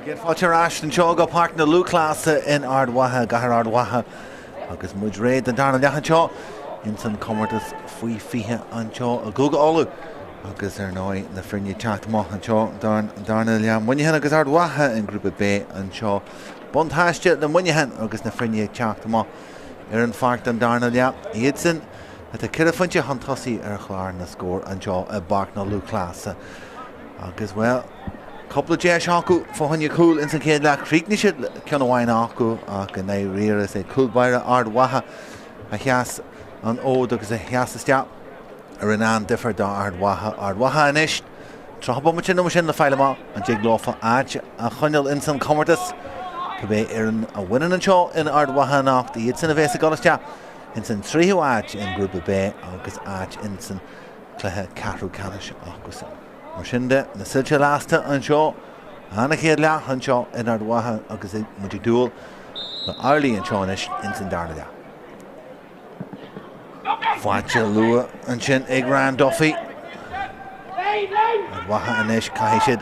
Céad fáilte ar ais anseo go Páirc na Lúthchleasa in Ard Mhacha, i gcathair Ard Mhacha, agus muid réidh don darna leath anseo ins an comórtas faoi 20 anseo i gCúige Uladh agus ar ndóigh na foirne ag teacht amach anseo don darna leath Muineachán agus Ard Mhacha in Grúpa B anseo. Buntáiste le Muineachán agus na foirne ag teacht amach ar an pháirc don darna leath. Iadsan atá ceithre phointe chun tosaigh ar chlár na scór anseo i bPáirc na Lúthchleasa agus, bhuel, Cúpla deis acu fá choinne cúl ins an chéad leath. Chríochnaigh siad le ceann amháin acu ach i ndáiríre is é cúl báire Ard Mhacha a sheas an fhód agus a sheas isteach a rinne an-difear do Ard Mhacha. Ard Mhacha anois, 30 bomaite nó mar sin le fáil amach an dtig leofa áit a choinneáil ins an chomórtas. Cibé fhoireann a bhaineann anseo in Ard Mhacha anocht, iadsan a bheas ag dul isteach ins an tríú háit in nGrúpa B agus áit ins an cluiche ceathrú ceannais acusan. Mar sin de, na soilse lasta anseo, an chéad leath anseo in Ard Mhacha agus muid ag dúil le amhlaidh anseo anois ins an darna leath. Faighte luath ansin ag Ryan Duffy. Ard Mhacha anois, caithfidh siad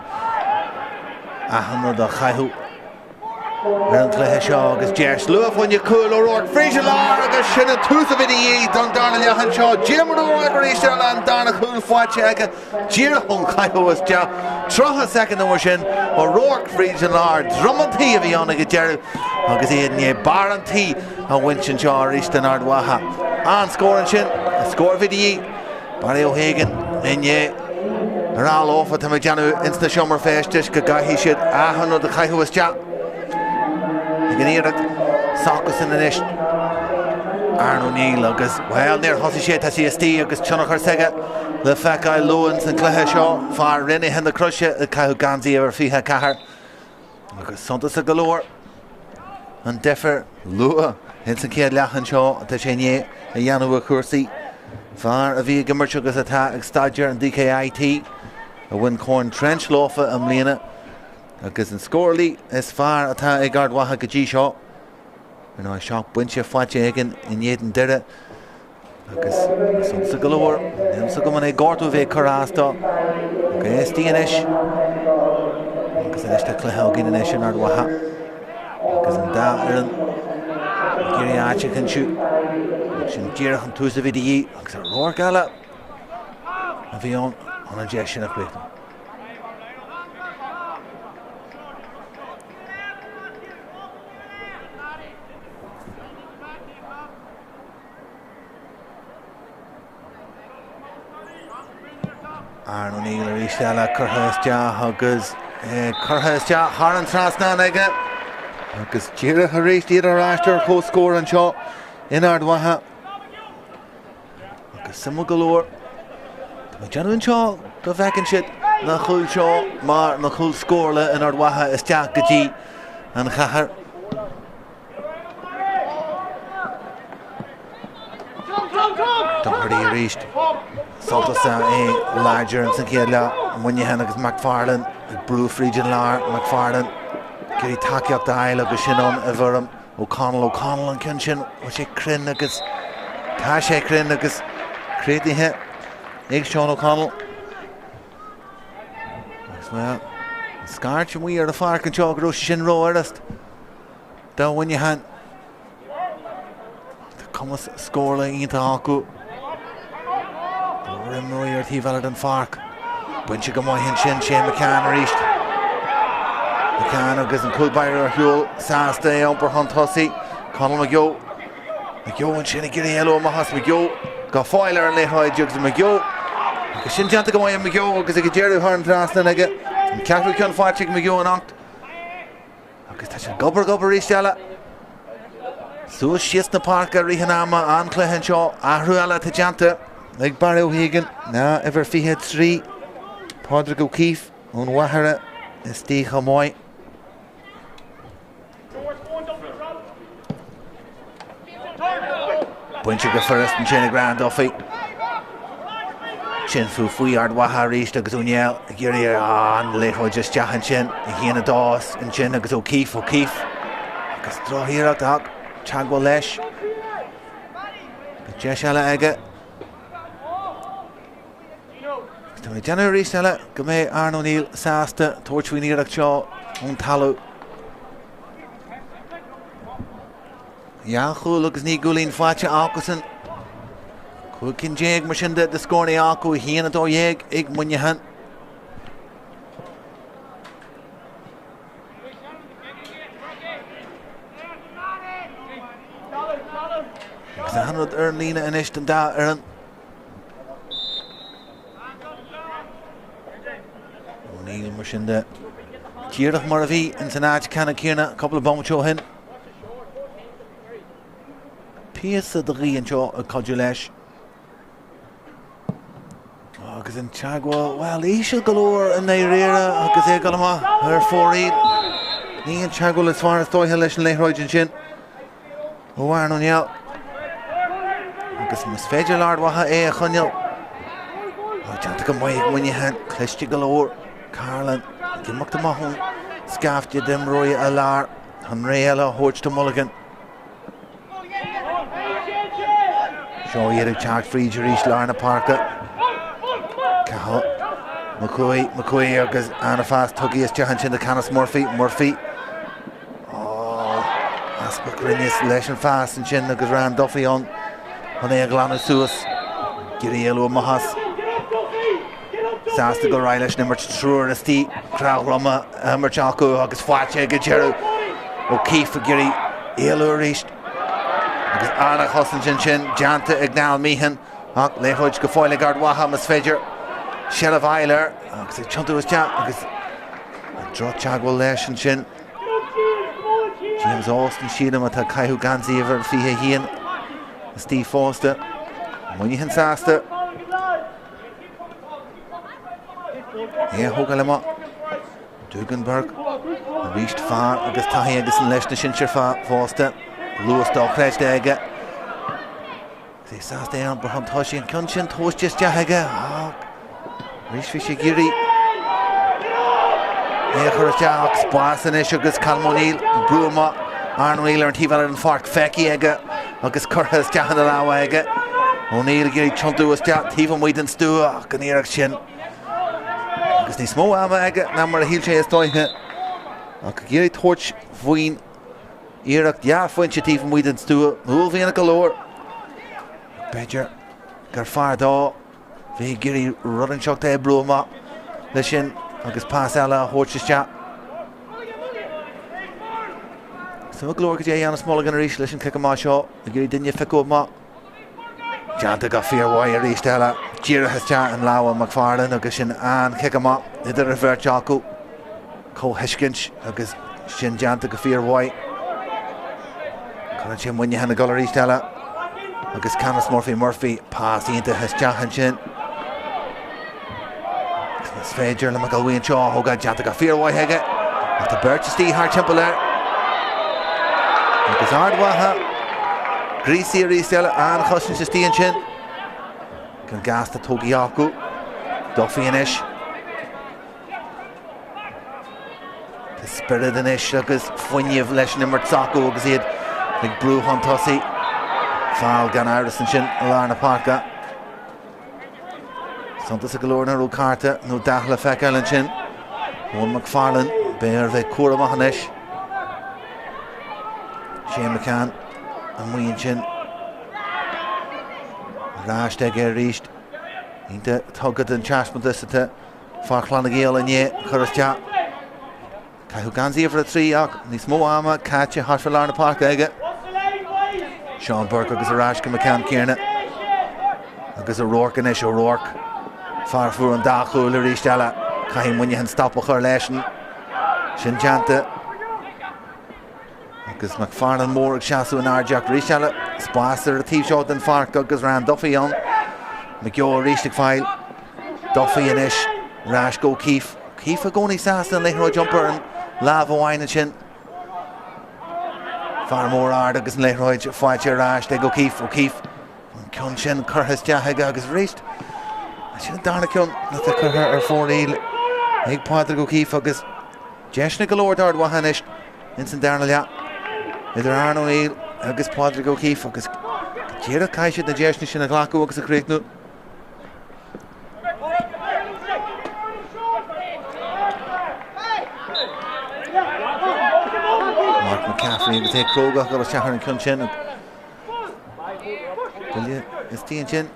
achan rud a chaitheamh ar an gcluiche seo agus deis luath fá choinne cúl O'Rourke fríd an lár agus sin an tús a bhí de dhíth don darna leath anseo. Diarmuid O'Rourke arís eile an darna cúl faighte aige díreach ón chaitheamh isteach. 30 soicind nó mar sin O'Rourke fríd an lár, droim an tí a bhí ann ag an deireadh agus iad i ndiaidh barr an tí a bhaint anseo arís don Ard Mhacha. An-scór ansin, an scór a bhí de dhíth. Barry O'Hagan i ndiaidh a rá leofa, tá mé ag déanamh ins na seomra feistis go gcaithfidh siad achan rud a chaitheamh isteach ag an iarracht s'acusan anois. Aaron O'Neill agus, bhuel, níor thosaigh sé, tá sé istigh agus tionchar s'aige le feiceáil luath ins an gcluiche seo. Fear Raonaithe na Croise ag caitheamh geansaí uimhir 24. Agus suntasach go leor an difear luath ins an chéad leath anseo atá sé i ndiaidh a dhéanamh ar chúrsaí. Fear a bhí ag imirt agus atá ag staidéar in DKIT a bhain Corn Trench leofa i mbliana agus an scórálaí is fearr atá ag Ard Mhacha go dtí seo. Ar ndóigh, 7 bpointe faighte aige in éadan Doire. Agus suntasach go leor, níl fhios agam an é gortú a bhí ag cur as dó. Ach é istigh anois. Agus anois tá cluiche againn anois in Ard Mhacha. Agus an dá fhoireann ag iarraidh áit a chinntiú. Sin díreach an tús a bhí de dhíth agus O'Rourke eile a bhí ann chun an deis sin a chríochnú. Aaron O'Neill arís eile curtha isteach agus curtha isteach thar an trasnán aige agus díreach arís iad ar ais ar comhscór anseo in Ard Mhacha. Agus suimiúil go leor, tá mé ag déanamh anseo go bhfeiceann siad na cúil seo mar na cúil scórála in Ard Mhacha isteach go dtí an chathair. Doherty arís. Suntasach é láidir ins an chéad leath. Moynihan agus McFarlane ag brú fríd an lár. McFarlane ag iarraidh tacaíocht a fháil agus sin ann i bhfoirm O'Connell. O'Connell an ceann sin, bhfuil sé cruinn agus tá sé cruinn agus críochnaithe ag Sean O'Connell. Agus bhuel, an scairt amuigh ar an pháirc anseo go raibh sé sin rófhurast. Do Mhuineachán. Tá cumas scórála iontach acu. Go leor imreoirí ar taobh eile den pháirc. Bainte go maith ansin, Shane McCann arís. McCann agus an cúl báire ar shiúl, sásta é a iompar chun tosaigh. Conall McGeough. McGeough ansin ag iarraidh éalú amach as McGeough. Go fóill ar an liathróid agus McGeough. Agus sin déanta go maith ag McGeough agus ag an deireadh thar an trasnán aige. An ceathrú ceann faighte ag McGeough anocht. Agus tá sé ag obair, ag obair arís eile. Suas síos na páirce i rith an ama, an-chluiche anseo, athrú eile atá déanta ag Barry O'Hagan ná uimhir 23, Pádraig O'Keeffe ón Mhachaire istigh chomh maith. Bainte go furast ansin ag Ryan Duffy. Sin fú faoi Ard Mhacha arís agus Ó Néill ag iarraidh an liathróid isteach ansin. 1-2 ansin agus O'Keeffe, O'Keeffe agus drochiarracht ach teagmháil leis. Deis eile aige. Tá mé ag déanamh arís eile go mbeidh Aaron O'Neill sásta tabhairt faoin iarracht seo. ón talamh. Dea-chúl agus ní cúilín faighte acusan. 15 cinn mar sin de scóranna acu, 1, 12 ag Muineachán. Agus an rud ar an líne anois don dá fhoireann. O'Neill mar sin de. Díreach mar a bhí ins an áit ceannann céanna cúpla bomaite ó shin. Píosa de ghaoth anseo ag cuidiú leis. Agus an teagmháil, bhuel, íseal go leor i ndáiríre agus é ag dul amach ar fóraoil. Ní an teagmháil is fearr is dóiche leis an liathróid ansin ó Aaron O'Neill. Agus más féidir le Ard Mhacha é a choinneáil, ó, déanta go maith ag Muineachán, cliste go leor, Carlin ag imeacht amach ón scaifte d'imreoirí i lár, chun ré eile a thabhairt do Mulligan. Seo iad ag teacht fríd arís lár na páirce. Cathal McCoy, McCoy agus an-phas tugtha isteach ansin do Canice Murphy. Murphy. Oh, easpa cruinnis leis an phas ansin agus Ryan Duffy ann chun é a ghlanadh suas. Ag iarraidh éalú amach as. Sásta go raibh leis an imirt triúr istigh, crá dhroma á imirt acu agus faighte ag an deireadh. O'Keefe ag iarraidh éalú arís agus an-chosaint ansin déanta ag Niall Meehan ach liathróid go fóill ag Ard Mhacha más féidir seilbh a fháil air agus ag tiontú isteach agus an droch-teagmháil leis ansin. James Austin sílim atá ag caitheamh geansaí uimhir 21 istigh fosta. Muineachán sásta. É a thógáil amach. Dúgan Burke arís fear agus taithí agus leis na sinsir fosta. Luas dochreidte aige. Is é sásta é iompar chun tosaigh an ceann sin tomhaiste isteach aige. Arís bhí sé ag iarraidh é a chur isteach ach spás anois agus Colm O'Neill brú amach Aaron O'Neill ar an taobh eile den pháirc feicthe aige agus curtha isteach ina lámha aige. O'Neill ag iarraidh tiontú isteach taobh amuigh den stua ach an iarracht sin agus níos mó ama aige ná mar a shíl sé is dóiche ach ag iarraidh tabhairt faoin iarracht dhá phointe taobh amuigh den stua uaillmhianach go leor. B'fhéidir gur fearr dó Bhí ag iarraidh rud inteacht a oibriú amach leis sin agus pas eile a thabhairt isteach. Suimiúil go leor cad é a dhéanfas Mulligan arís leis an chic amach seo, ag iarraidh duine a phiocadh amach. Déanta go fíormhaith arís eile, díreach isteach in lámha McFarlane agus sin an-chic amach idir an bheirt acu. Comhthuiscint agus sin déanta go fíormhaith. Cuireann sé Muineachán ag dul arís eile agus Canice Murphy Murphy pas iontach isteach ansin. Is féidir le McElwee anseo a thógáil déanta go fíormhaith aige ach tá beirt istigh thart timpeall air. Agus Ard Mhacha gríosaithe arís eile an-chosaint istigh ansin. Ceann gasta tógtha acu. Duffy anois. Tá spiorad anois agus fuinneamh leis an imirt s'acu agus iad ag brú chun tosaigh. Feall gan amhras ansin i lár na páirce. Suntasach go leor nach raibh cárta nó dath le feiceáil ansin. Eoin McFarlane, beidh air a bheith cúramach anois. Shane McCann amuigh ansin. Ar ais aige arís. Iontach tugtha den taispeántas atá Fear Chlanna Gael inné a chur isteach. Caitheadh geansaí uimhir 3 ach níos mó ama caite thart fá lár na páirce aige. Seán Burke agus ar ais go McCann céanna. Agus O'Rourke anois, O'Rourke. Fear a fuair an dá chúl arís eile. Caithfidh Muineachán stop a chur leis. Sin déanta. Agus McFarlane mór ag seasamh in airde ach arís eile, spás ar an taobh seo den pháirc agus Ryan Duffy ann. McGeough arís ag fáil Duffy anois, ar ais go O'Keefe. O'Keefe i gcónaí sásta an liathróid a iompar ar an lámh amháin ansin. Fear mór ard agus an liathróid faighte ar ais ag O'Keefe. O'Keefe, an ceann sin curtha isteach aige agus arís, sin an darna ceann atá curtha ar fóraoil ag Pádraig O'Keefe agus Deiseanna go leor d'Ard Mhacha anois ins an darna leath idir Aaron O'Neill agus Pádraig O'Keefe agus go díreach caithfidh siad na deiseanna sin a ghlacadh agus a chríochnú. McCaffrey agus é cróga ag dul isteach ar an gceann sin. Buille istigh ansin.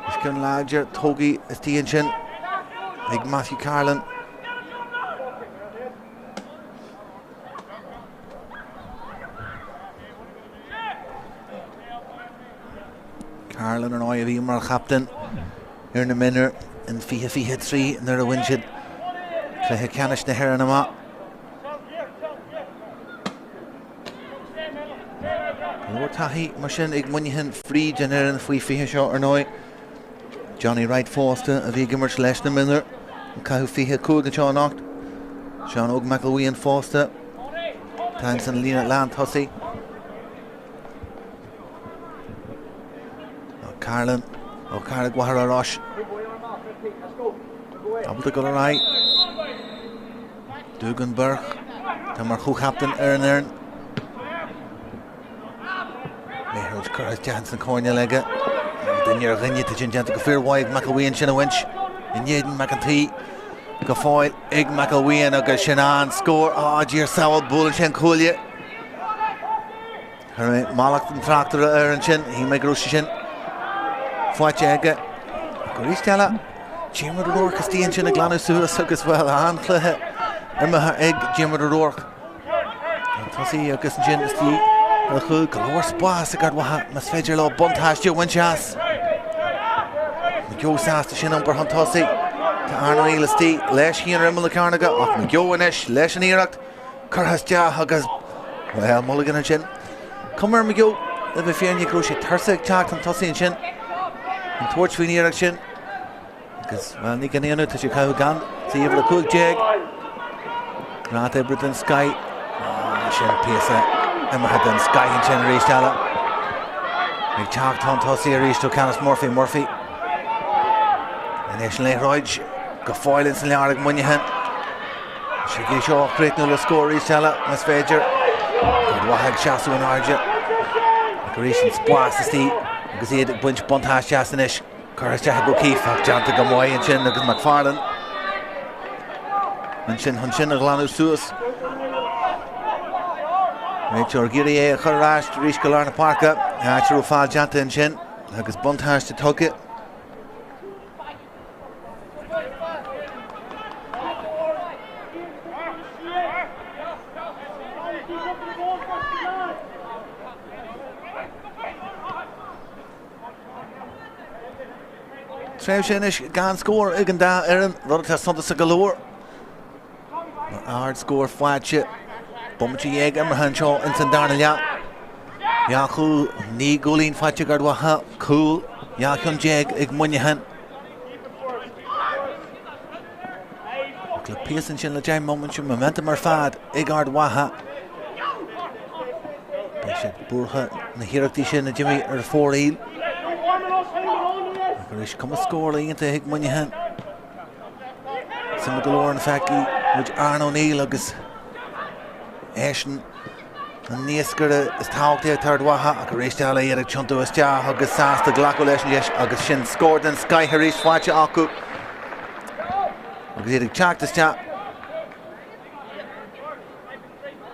Is ceann láidir tógtha istigh ansin ag Matthew Carlin. Carlin ar ndóigh a bhí mar chaptaen ar na mionúir in 2023 nuair a bhain siad cluiche ceannais na hÉireann amach. Go leor taithí mar sin ag Muineachán fríd an fhoireann faoi 20 seo ar ndóigh. Johnny Wright fosta a bhí ag imirt leis na mionúir ag caitheamh 25 anseo anocht. Seán Óg McElween fosta. Tá ins an líne lán tosaigh. Carlin ó Carraig Mhachaire Rois. Ábalta dul ar aghaidh. Dúgan Burke. Tá mar chomhchaptaen ar an fhoireann. Liathróid curtha isteach ins an choirnéal aige. Duine ar dhuine tá sin déanta go fíormhaith ag McElween sin a bhaint in éadan Mac an tSaoi go fóill ag McElween agus sin an scór. Á Dia ár sábháil buaileann sé an cuaille. Chuir mé mallacht an tráchtaire air ansin, shíl mé go raibh sé sin faighte aige. Ach arís eile, Diarmuid O'Rourke istigh ansin ag glanadh suas agus bhuel, an-chluiche imeartha ag Diarmuid O'Rourke. An tosaí agus ansin istigh ar chúl, go leor spás ag Ard Mhacha más féidir leo buntáiste a bhaint as. McGeough sásta sin iompar chun tosaigh. Tá Aaron O'Neill istigh leis féin ar imeall na cearnóige ach McGeough anois leis an iarracht. Curtha isteach agus, bhuel, Mulligan ansin. Cuma ar McGeough le bheith fírinneach go raibh sé tuirseach ag teacht chun tosaigh ansin. An tabhairt faoin iarracht sin. Agus, bhuel, ní gan ionadh, tá sé ag caitheamh geansaí uimhir 15. Gnát oibre den scoith. Ah, sin píosa imeartha den scoith ansin arís eile. Ag teacht chun tosaigh arís ó Canice Murphy. Murphy. Anois an liathróid go fóill ins an lár ag Muineachán. Sé é seo a chríochnú le scór arís eile, más féidir. Ard Mhacha ag seasamh in airde. Ach arís an spás istigh agus iad ag baint buntáiste as anois. Curtha isteach ag O'Keefe ach déanta go maith ansin agus McFarlane ansin chun sin a ghlanadh suas. Réiteoir ag iarraidh é a chur ar ais arís go lár na páirce. Áit a raibh feall déanta ansin agus buntáiste tugtha. Tréimhse anois gan scór ag an dá fhoireann, rud atá suntasach go leor. Mar ardscór faighte, bomaite dhéag imeartha anseo ins an darna leath. Dhá chúl, 9 gcúilín faighte ag Ard Mhacha, cúl, 12 cheann ag Muineachán. Ach le píosa ansin le 10 mbomaite, momentum ar fad ag Ard Mhacha. Beidh siad buartha na hiarrachtaí sin a d'imigh ar fóraoil. Ach arís cuma scórála iontach ag Muineachán. Suimiúil go leor an bhfeicfidh muid Aaron O'Neill agus eisean An naoscaire is tábhachtaí ag Ard Mhacha ach arís eile iad ag tiontú isteach agus sásta glacadh leis an deis agus sin scór den scoith arís faighte acu agus iad ag teacht isteach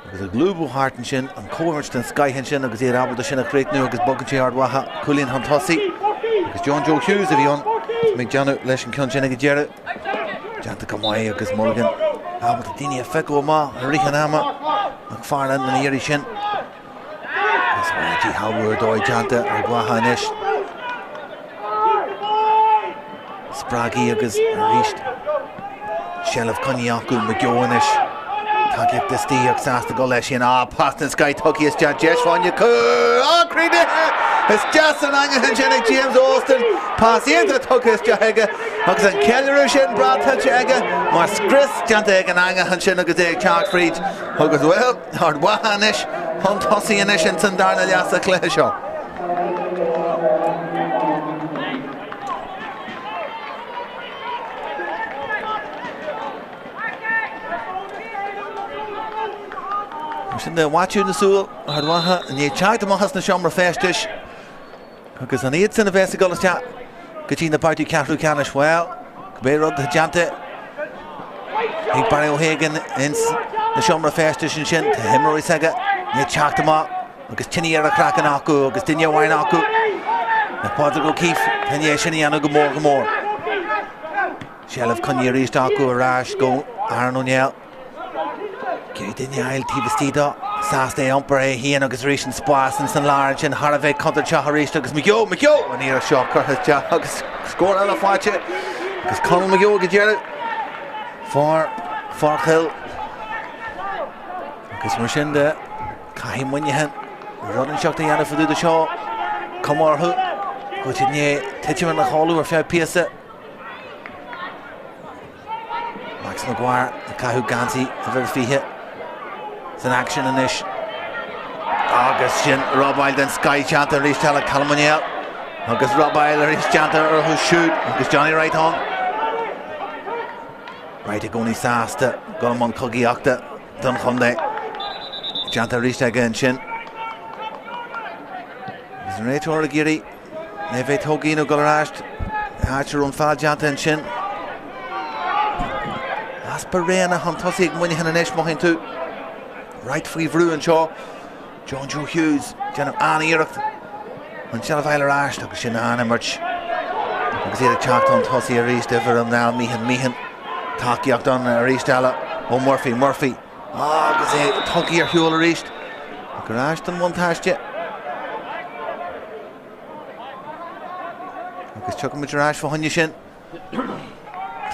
agus ag lúbadh thart ansin an chomhimirt den scoith ansin agus iad ábalta sin a chríochnú agus bogann sé Ard Mhacha cúilín chun tosaigh agus John Joe Hughes a bhí ann ag déanamh leis an ceann sin ag an deireadh. Déanta go maith agus Mulligan ábalta daoine a phiocadh amach i rith an ama. McFarlane ina iarraidh sin. Agus díshealbhú ar dóigh déanta Ard Mhacha anois. Spreagaí agus arís seilbh coinnithe acu McGeough anois. Tacaíocht istigh ach sásta dul leis féin. Ah, pas den scoith tugtha isteach deis fá choinne cúl. Ah, críochnaithe! Isteach san eangach ansin ag James Alston. Pas iontach tugtha isteach aige agus an ceiliúradh sin breá tuillte aige mar scrios déanta ag an eangach ansin agus é ag teacht fríd. Agus, bhuel, Ard Mhacha anois chun tosaigh anois ins an darna leath sa chluiche seo. Mar sin de, maiteadh na súl, Ard Mhacha i ndiaidh teacht amach as na seomra feistis agus an iad sin a bheas ag dul isteach go dtí na babhtaí ceathrú ceannais, bhuel, cibé rud atá déanta ag Barry O'Hagan ins. na seomra feistis ansin. Tá na himreoirí s'aige i ndiaidh teacht amach agus tine ar a chraiceann acu agus duine amháin acu, Pádraig O'Keeffe, tá i ndiaidh sin a dhéanamh go mór go mór. Seilbh coinnithe arís acu ar ais go Aaron O'Neill. Ag iarraidh duine a fháil taobh istigh dó, sásta é a iompar é féin agus arís an spás ins an lár ansin thar a bheith contúirteach arís agus McGeough, McGeough! An iarracht seo curtha isteach agus scór eile faighte agus Conall McGeough ag deireadh. Fear Fáirchill agus mar sin de caithfidh Muineachán rud inteacht a dhéanamh fá dtaobh de seo. Cuma orthu go bhfuil siad i ndiaidh titim ina chodladh ar feadh píosa. Max Maguire ag caitheamh geansaí uimhir 20 san aicsean anois. Agus sin robáil den scoth déanta arís eile Colm O'Neill agus robáil arís déanta orthu siúd agus Johnny Wright ann. Wright i gcónaí sásta dul i mbun cogaíochta don chontae. Déanta arís aige ansin. Agus an réiteoir ag iarraidh É bheith tógtha nó dul ar ais áit a raibh an feall déanta ansin. Easpa roghanna chun tosaigh ag Muineachán anois, mothaíonn tú. Wright faoi bhrú anseo. John Joe Hughes déanamh an-iarracht an tseilbh a fháil ar ais agus sin an-imirt. Agus iad ag teacht chun tosaigh arís d'uimhir an Niall Meehan. Meehan tacaíocht ann arís eile ó Murphy. Murphy agus é tugtha ar shiúl arís. Ach ar ais don bhuntáiste. Agus tiocfaidh muid ar ais fá choinne sin.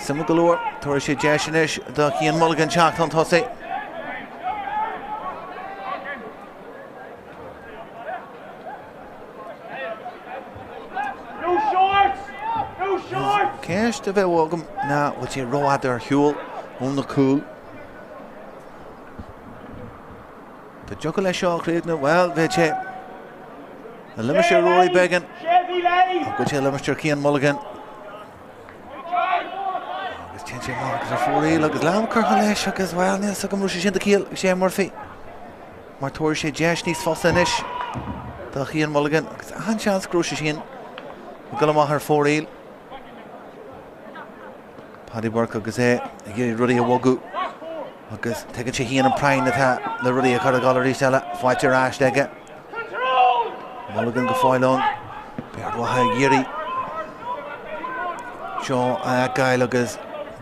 Suimiúil go leor, tabharfaidh sé deis anois do Chian Mulligan teacht chun tosaigh. Ceist a bheadh agam ná bhfuil sé rófhada ar shiúl ó na cúil. Dá dtiocfadh leis seo a chríochnú, bhuel, bheadh sé i limistéar Rory Beggan ach bhfuil sé i limistéar Cian Mulligan. Agus téann sé amach agus ar fóraoil agus lámh curtha leis agus, bhuel, níl a fhios agam raibh sé sin de chiall ag Shane Murphy mar tabharfaidh sé deis níos fusa anois do Chian Mulligan agus an-seans go raibh sé sin ag dul amach ar fóraoil. Paddy Burke agus é ag iarraidh rudaí a bhogadh agus tuigeann sé féin an práinn atá le rudaí a chur ag dul arís eile. Faighte ar ais aige. Mulligan go fóill ann. Beidh Ard Mhacha ag iarraidh seo a fheiceáil agus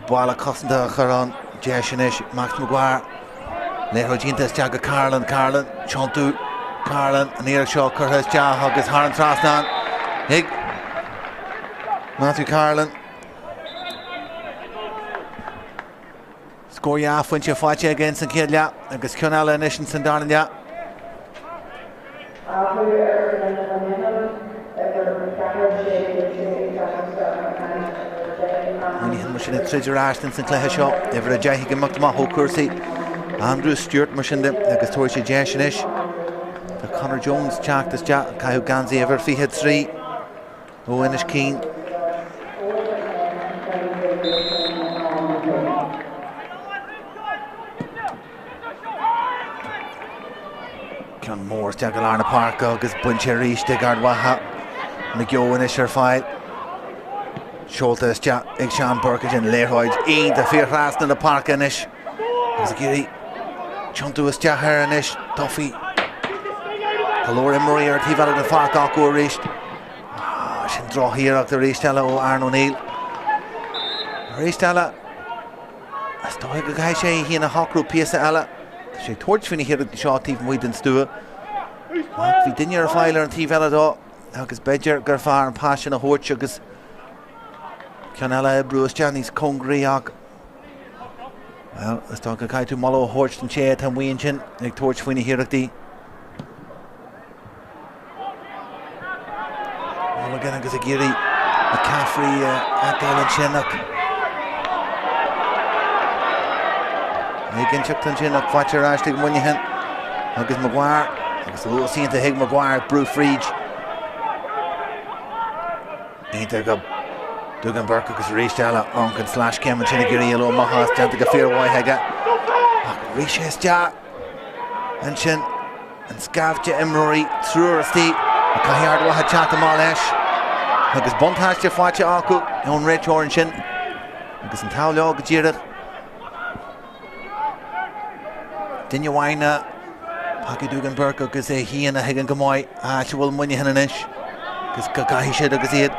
balla cosanta a chur ann. Deis anois Max Maguire. Liathróid iontach isteach go Carolan. Carolan, tiontú. Carolan, an iarracht seo curtha isteach agus thar an trasnán ag Matthew Carolan. Scór dhá phointe faighte aige ins an chéad leath agus ceann eile anois ins an darna leath. Athrú ar fhoireann Mhuineacháin, uimhir 4, 6, 6, 4, 4, 10, Muineachán mar sin ag troid ar ais ins an chluiche seo. Uimhir 10 ag imeacht amach ó chúrsaí. Andrew Stewart mar sin de agus tabharfaidh sé deis anois do Conor Jones teacht isteach ag caitheamh geansaí uimhir 23. Ó Inis Caoin. Ceann mór isteach i lár na páirce agus bainte arís ag Ard Mhacha. McGeough anois ar fáil. Seolta isteach ag Seán Burke ansin. Liathróid iontach fíor thrasna na páirce anois. Agus ag iarraidh tiontú isteach air anois. Duffy. Go leor imreoirí ar an taobh eile den pháirc acu arís. Sin drochiarracht arís eile ó Aaron O'Neill. Arís eile, is dóigh go gcaithfidh sé é féin a shocrú píosa eile. Tá sé ag tabhairt faoi na hiarrachtaí seo taobh amuigh den stua. Ach bhí duine ar fáil ar an taobh eile dó agus b'fhéidir gur fearr an pas sin a thabhairt agus ceann eile a oibriú isteach níos cóngaraí ach Bhuel, is dóigh go gcaithfidh tú moladh a thabhairt don té atá amuigh ansin ag tabhairt faoi na hiarrachtaí. Mulligan agus ag iarraidh McCaffrey a fheiceáil ansin ach éiginnteacht ansin ach faighte ar ais ag Muineachán agus Maguire agus luas iontach ag Maguire ag brú fríd. Iontach go Dúgán Burke agus arís eile an an sleaschéim ansin ag iarraidh éalú amach as déanta go fíormhaith aige ach rith sé isteach ansin An scaifte imreoirí, triúr istigh, ach caithfidh Ard Mhacha teacht amach leis agus buntáiste faighte acu ón réiteoir ansin agus an t-ádh leo go díreach. Duine amháin ná Packie Doogan Burke agus é féin a thuigeann go maith áit a bhfuil Muineachán anois agus go gcaithfidh siad agus iad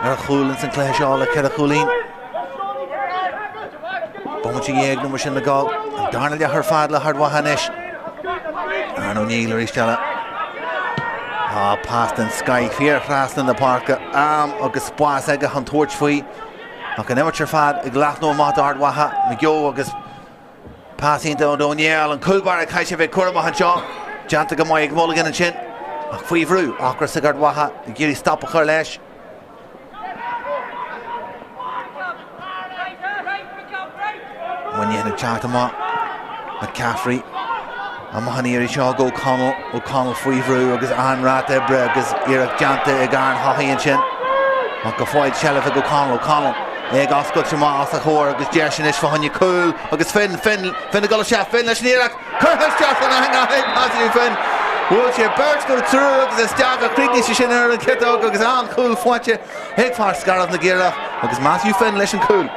ar chúl ins an cluiche seo le 4 chúilín. Bomaite dhéag nó mar sin le gabháil. An darna leath ar fad le hArd Mhacha anois. Aaron O'Neill arís eile. Tá pas den scoith fíor thrasna na páirce, am agus spás aige chun tabhairt faoi. Ach an imirt ar fad ag leathnú amach d'Ard Mhacha, McGeough agus pas iontach ó O'Neill, an cúl báire caithfidh sé a bheith cúramach anseo. Déanta go maith ag Mulligan ansin, ach faoi bhrú, ocras ag Ard Mhacha ag iarraidh stop a chur leis. Muineachán ag teacht amach. McCaffrey amach an iarraidh seo go O'Connell. O'Connell faoi bhrú agus an-ráta oibre agus iarracht déanta ag Aaron Haughey ansin. Ach go fóill seilbh ag O'Connell. O'Connell ag oscailt amach os a chomhair agus deis anois fá choinne cúl agus Finn, Finn, Finn ag dul isteach, Finn leis an iarracht. Curtha isteach san eangach ag Matthew Finn. Bhuail sé beirt nó triúr agus isteach a chríochnaigh sé sin ar an chiotóg agus an-chúl faighte ag fear Scairbh na gCiarraíoch agus Matthew Finn leis an chúl.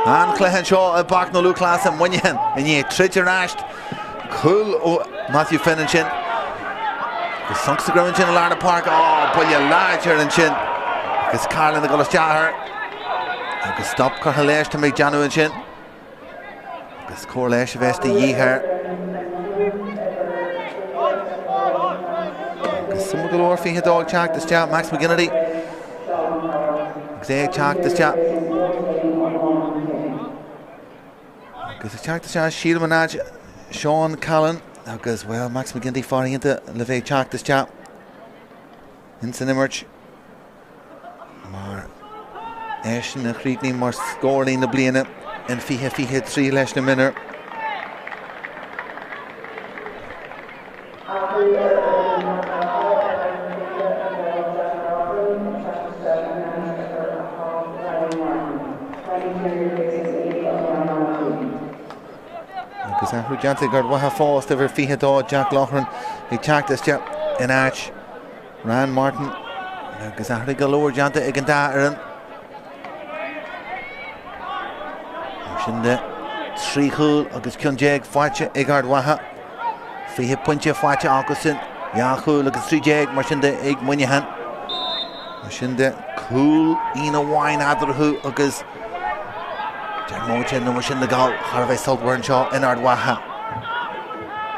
An-chluiche anseo i bPáirc na Lúthchleasa, Muineachán i ndiaidh troid ar ais. Cúl ó Matthew Finn ansin. Agus sonc sa greim ansin i lár na páirce. Ó, buille láidir ansin. Agus Carlin ag dul isteach air. Agus stop curtha leis, tá mé ag déanamh ansin. Agus cóir leighis a bheas de dhíth air. Agus suimiúil go leor 22 ag teacht isteach, Max McGinnity. Agus é ag teacht isteach. Agus ag teacht isteach sílim in áit Seán Cahalane agus, bhuel, Max McGinty fear iontach le bheith ag teacht isteach ins an imirt mar eisean a chríochnaigh mar scórálaí na bliana in 2023 leis na mionúir. Agus athrú déanta ag Ard Mhacha fosta, uimhir 22 Jack Loughran ag teacht isteach in áit Ryan Martin agus athruithe go leor déanta ag an dá fhoireann. Mar sin de, 3 chúl agus ceann faighte ag Ard Mhacha. 20 pointe faighte acusan, 2 chúl agus 13 mar sin de ag Muineachán. Mar sin de, cúilín amháin eadarthu agus 10 mbomaite nó mar sin le gabháil thar a bheith sultmhar anseo in Ard Mhacha.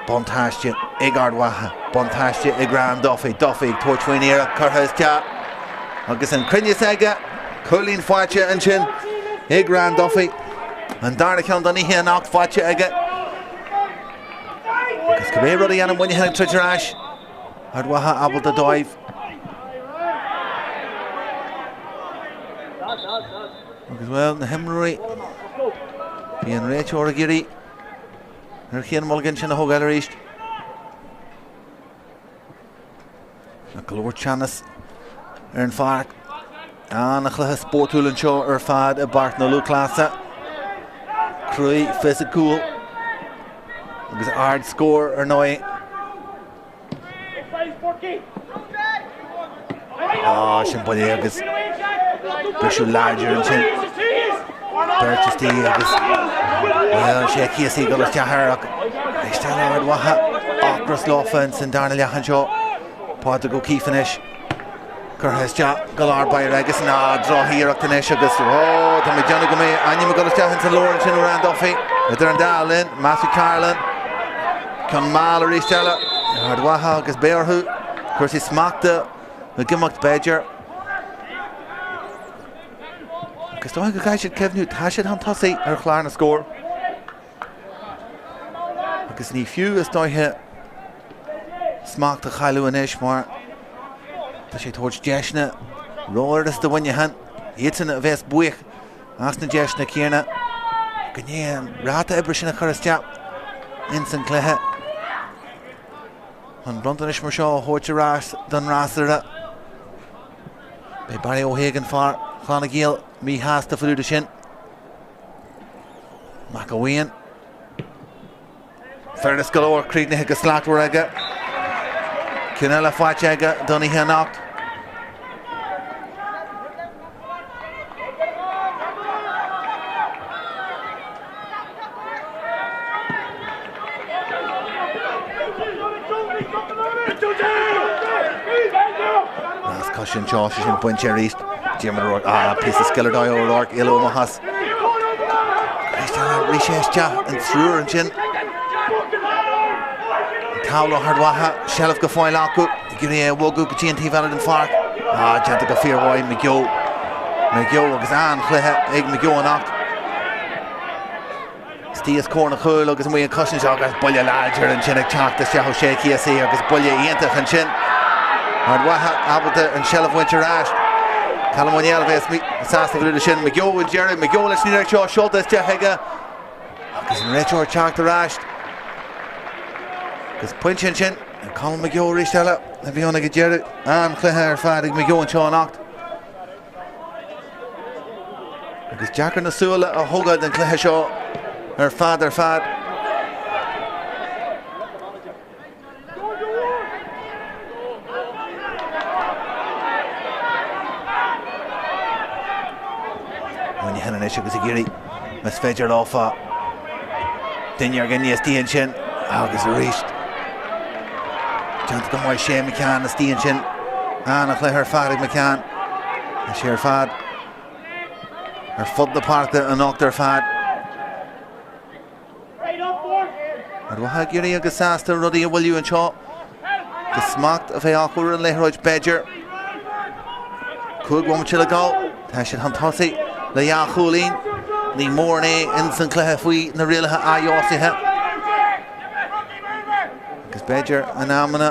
Buntáiste ag Ard Mhacha, buntáiste ag Ryan Duffy, Duffy ag tabhairt faoin iarracht curtha isteach agus an cruinneas aige, cúilín faighte ansin ag Ryan Duffy. An dara ceann don oíche anocht faighte aige. Agus cibé rud a dhéanann Muineachán ag troid ar ais, Ard Mhacha ábalta dóibh. Agus bhuel, na himreoirí, bhí an réiteoir ag iarraidh ar Chian Mulligan sin a thógáil arís. Ach go leor teannas ar an pháirc. An-chluiche spórtúil anseo ar fad i bPáirc na Lúthchleasa. Cruaidh fisiciúil agus ard-scór ar ndóigh. Á, sin buille agus briseadh láidir ansin. Beirt istigh agus bhuel, sé Casey ag dul isteach air ach isteach le Ard Mhacha. Ocras leofa ins an darna leath anseo. Pádraig O'Keeffe anois. Curtha isteach go lár báire agus ná drochiarracht anois agus ó tá mé ag déanamh go mbeidh ainm ag dul isteach ins an leabhar ansin ó Ryan Duffy. Idir an dá linn, Matthew Carlin. Ceann mall arís eile. Ard Mhacha agus beidh orthu cúrsaí smachta ag imeacht b'fhéidir. Agus dóigh go gcaithfidh siad cuimhniú, tá siad chun tosaigh ar chlár na scór. Agus ní fiú is dóiche smacht a chailleadh anois mar tá sé ag tabhairt deiseanna rófhurasta do Mhuineachán. Iadsan a bheas buíoch as na deiseanna céanna go ndéan an ráta oibre sin a chur isteach ins an gcluiche. An bronntanais mar seo a thabhairt ar ais don fhreasúra. Beidh Barry O'Hagan fear Chlanna Gael míshásta fá dtaobh de sin. McElwain. Furast go leor críochnaithe go slachtmhar aige. Ceann eile faighte aige don oíche anocht. Lasc coise anseo, sé sin bainte arís. Diarmuid O'Rourke, ah, píosa scil ar dóigh ó O'Rourke, éalú amach as. Arís eile, rith sé isteach an triúr ansin. An t-ádh le hArd Mhacha, seilbh go fóill acu, ag iarraidh é a bhogadh go dtí an taobh eile den pháirc. Ah, déanta go fíormhaith, McGeough. McGeough agus an-chluiche ag McGeough anocht. Istigh os comhair an chúil agus amuigh an chosaint agus buille láidir ansin ag teacht isteach ó Shea Casey agus buille iontach ansin. Ard Mhacha ábalta an tseilbh a bhaint ar ais. Colm O'Neill a bheas sásta go leis sin. McGeough an deireadh. McGeough leis an iarracht seo seolta isteach aige agus an réiteoir ag teacht ar ais. Agus pointe ansin. Colm McGeough arís eile a bhí ann ag an deireadh. An-chluiche ar fad ag McGeough anseo anocht. Agus deacair na súile a thógáil den chluiche seo ar fad ar fad. Muineachán anois agus ag iarraidh más féidir leofa duine ar dhuine istigh ansin agus arís déanta go maith Shane McCann istigh ansin. An-chluiche ar fad ag McCann. Tá sé ar fad ar fud na páirce anocht ar fad. Ard Mhacha ag iarraidh agus sásta rudaí a mhoilliú anseo. Agus smacht a bheith acu ar an liathróid b'fhéidir. 5 bhomaite le dul. Tá siad chun tosaigh le dhá chúilín. Ní mórán é ins an cluiche faoi na rialacha athfheabhsaithe. Agus b'fhéidir in amanna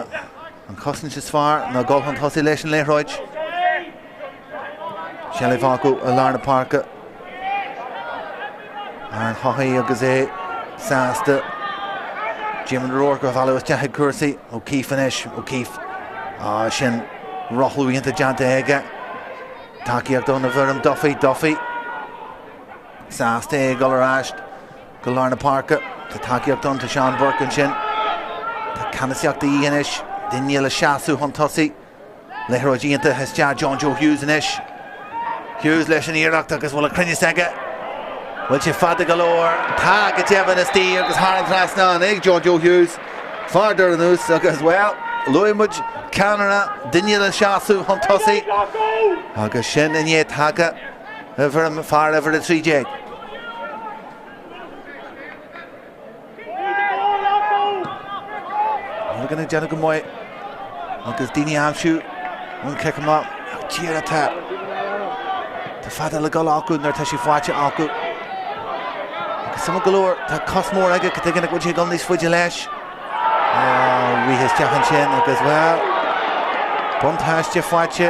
an chosaint is fearr ná dul chun tosaigh leis an liathróid. Seilbh acu i lár na páirce. Aaron Haughey agus é sásta. Diarmuid O'Rourke a mhealladh isteach ag cúrsaí. O'Keefe anois. O'Keefe. Ah, sin rothlú iontach déanta aige. Tacaíocht óna bhfoireann Duffy. Duffy. Sásta é ag dul ar ais go lár na páirce. Tá tacaíocht ann, tá Seán Burke ansin. Tá ceannasaíocht de dhíth anois. Duine le seasamh chun tosaigh. Liathróid iontach isteach John Joe Hughes anois. Hughes leis an iarracht agus bhfuil an cruinneas aige? Bhfuil sé fada go leor? Tá go deimhin istigh agus thar an trasnán ag John Joe Hughes. Fear Doire an Ús agus, bhuel, luaigh muid ceannaire, duine le seasamh chun tosaigh agus sin i ndiaidh tagtha i bhfoirm fear uimhir 13. Mulligan ag déanamh go maith agus daoine a aimsiú ón chic amach ach díreach tá tá fada le dul acu nuair atá sé faighte acu. Agus suimiúil go leor tá cos mór aige cad chuige nach bhfuil sé ag dul níos faide leis. Rith isteach ansin agus bhuel buntáiste faighte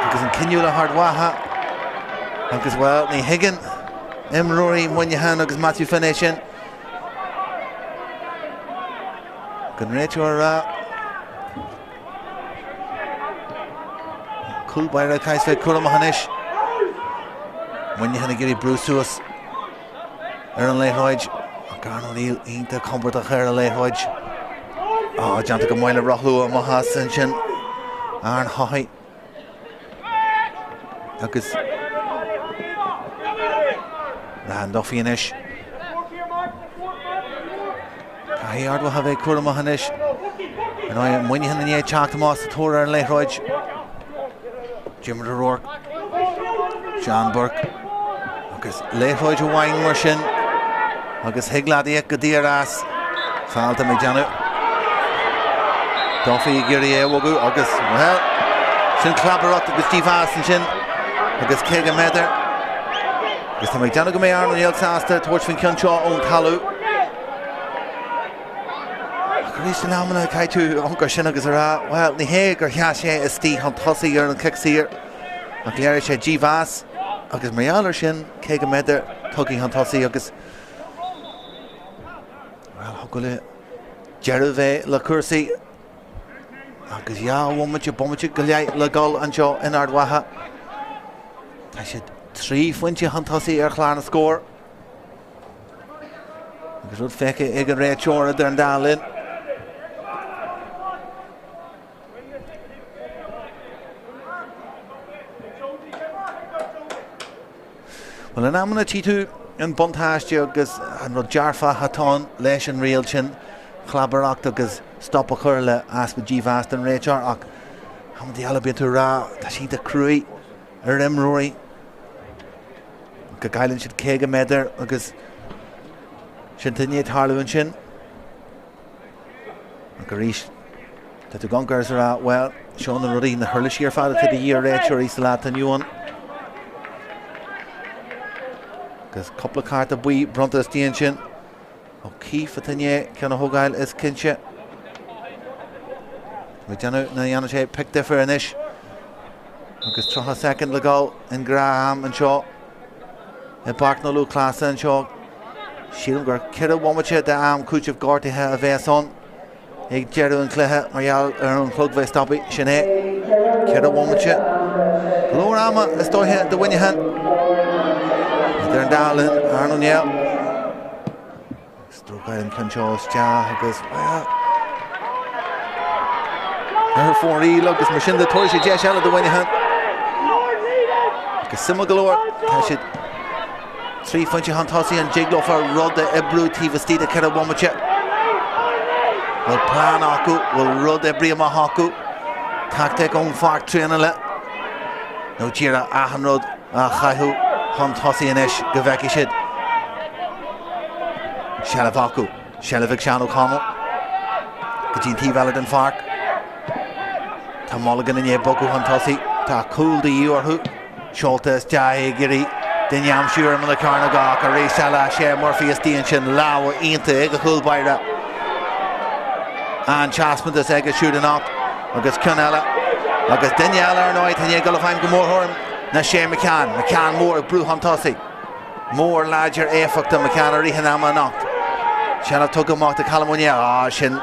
agus an cinneadh le hArd Mhacha agus bhuel ní thuigeann Imreoirí Mhuineacháin agus Matthew Finn é sin. An réiteoir a rá. Cúl báire caithfidh bheith cúramach anois. Muineachán ag iarraidh brú suas ar an liathróid. Ach Aaron O'Neill iontach compordach ar an liathróid. Á, déanta go maith le rothlú amach as ansin. Aaron Haughey. Agus Ryan Duffy anois. Caithfidh Ard Mhacha bheith cúramach anois. Ar ndóigh, Muineachán i ndiaidh teacht amach sa tóir ar an liathróid. Diarmuid O'Rourke. Seán Burke. Agus liathróid amháin mar sin. Agus thig leat íoc go daor as. Feall tá mé ag déanamh. Duffy ag iarraidh é a bhogadh agus, bhuel, sin clabaireacht agus dímheas ansin agus cé go mb'fhéidir agus tá mé ag déanamh go mbeidh Aaron O'Neill sásta tabhairt faoin cheann seo ón talamh. Ach arís in amanna caithfidh tú amharc air sin agus a rá, bhuel, ní hé gur sheas sé istigh chun tosaigh ar an chic saor ach léirigh sé dímheas agus mar gheall air sin, cé go mb'fhéidir, tugtha chun tosaigh agus Bhuel, thiocfadh le deireadh bheith le cúrsaí agus dhá bhomaite, bomaite go leith le dul anseo in Ard Mhacha. Tá siad trí phointe chun tosaigh ar chlár na scór. Agus rud feicthe ag an réiteoir idir an dá linn. Bhuel, in amanna tchí tú an buntáiste agus an rud dearfach atá ann leis an riail sin. chlabaireacht agus stop a chur le easpa dímheas don réiteoir ach amantaí eile bíonn tú ag rá tá sé iontach cruaidh ar imreoirí go gcailleann siad 50 méadar agus sin atá i ndiaidh tarlú ansin. Ach arís, tá tú ag amharc air is ag rá, bhuel, seo na rudaí, na huirlisí ar fad atá de dhíth ar réiteoirí sa lá atá inniu ann. Agus cúpla cárta buí bronnta istigh ansin. O'Keeffe atá i ndiaidh ceann a thógáil is cinnte. Tá mé ag déanamh nach ndéanfaidh sé pioc difir anois. Agus 30 soicind le dul i ngnáth-am anseo i bPáirc na Lúthchleasa anseo. Sílim gur 4 bhomaite de am cúitimh gortaithe a bheas ann ag deireadh an chluiche mar gheall ar an chlog bheith stoptha. Sin é. 4 bhomaite. Go leor ama is dóiche do Mhuineachán. Idir an dá linn, Aaron O'Neill. Strócáil an ceann seo isteach agus, bhuel, ar fóraoil agus mar sin de tabharfaidh sé deis eile do Mhuineachán. Agus suimiúil go leor, tá siad 3 phointe chun tosaigh, an dtig leofa rud a oibriú taobh istigh de 4 bhomaite? Bhfuil plean acu? Bhfuil rud oibrithe amach acu? Tactic ón pháirc traenála? Nó díreach achan rud a chaitheamh chun tosaigh anois go bhfeicfidh siad seilbh acu. Seilbh ag Seán O'Connell go dtí an taobh eile den pháirc. Tá Mulligan i ndiaidh bogadh chun tosaigh. Tá cúl de dhíth orthu. Seolta isteach ag iarraidh duine a aimsiú ar imeall na cearnóige ach arís eile sé Murphy istigh ansin. Lámha iontach ag an chúl báire. An taispeántas aige siúd anocht agus ceann eile agus duine eile ar ndóigh atá i ndiaidh dul i bhfeidhm go mór orm ná Shane McCann. McCann mór ag brú chun tosaigh. Mór láidir éifeachtach McCann i rith an ama anocht. Seilbh tugtha amach do Callum O'Neill. Ah, sin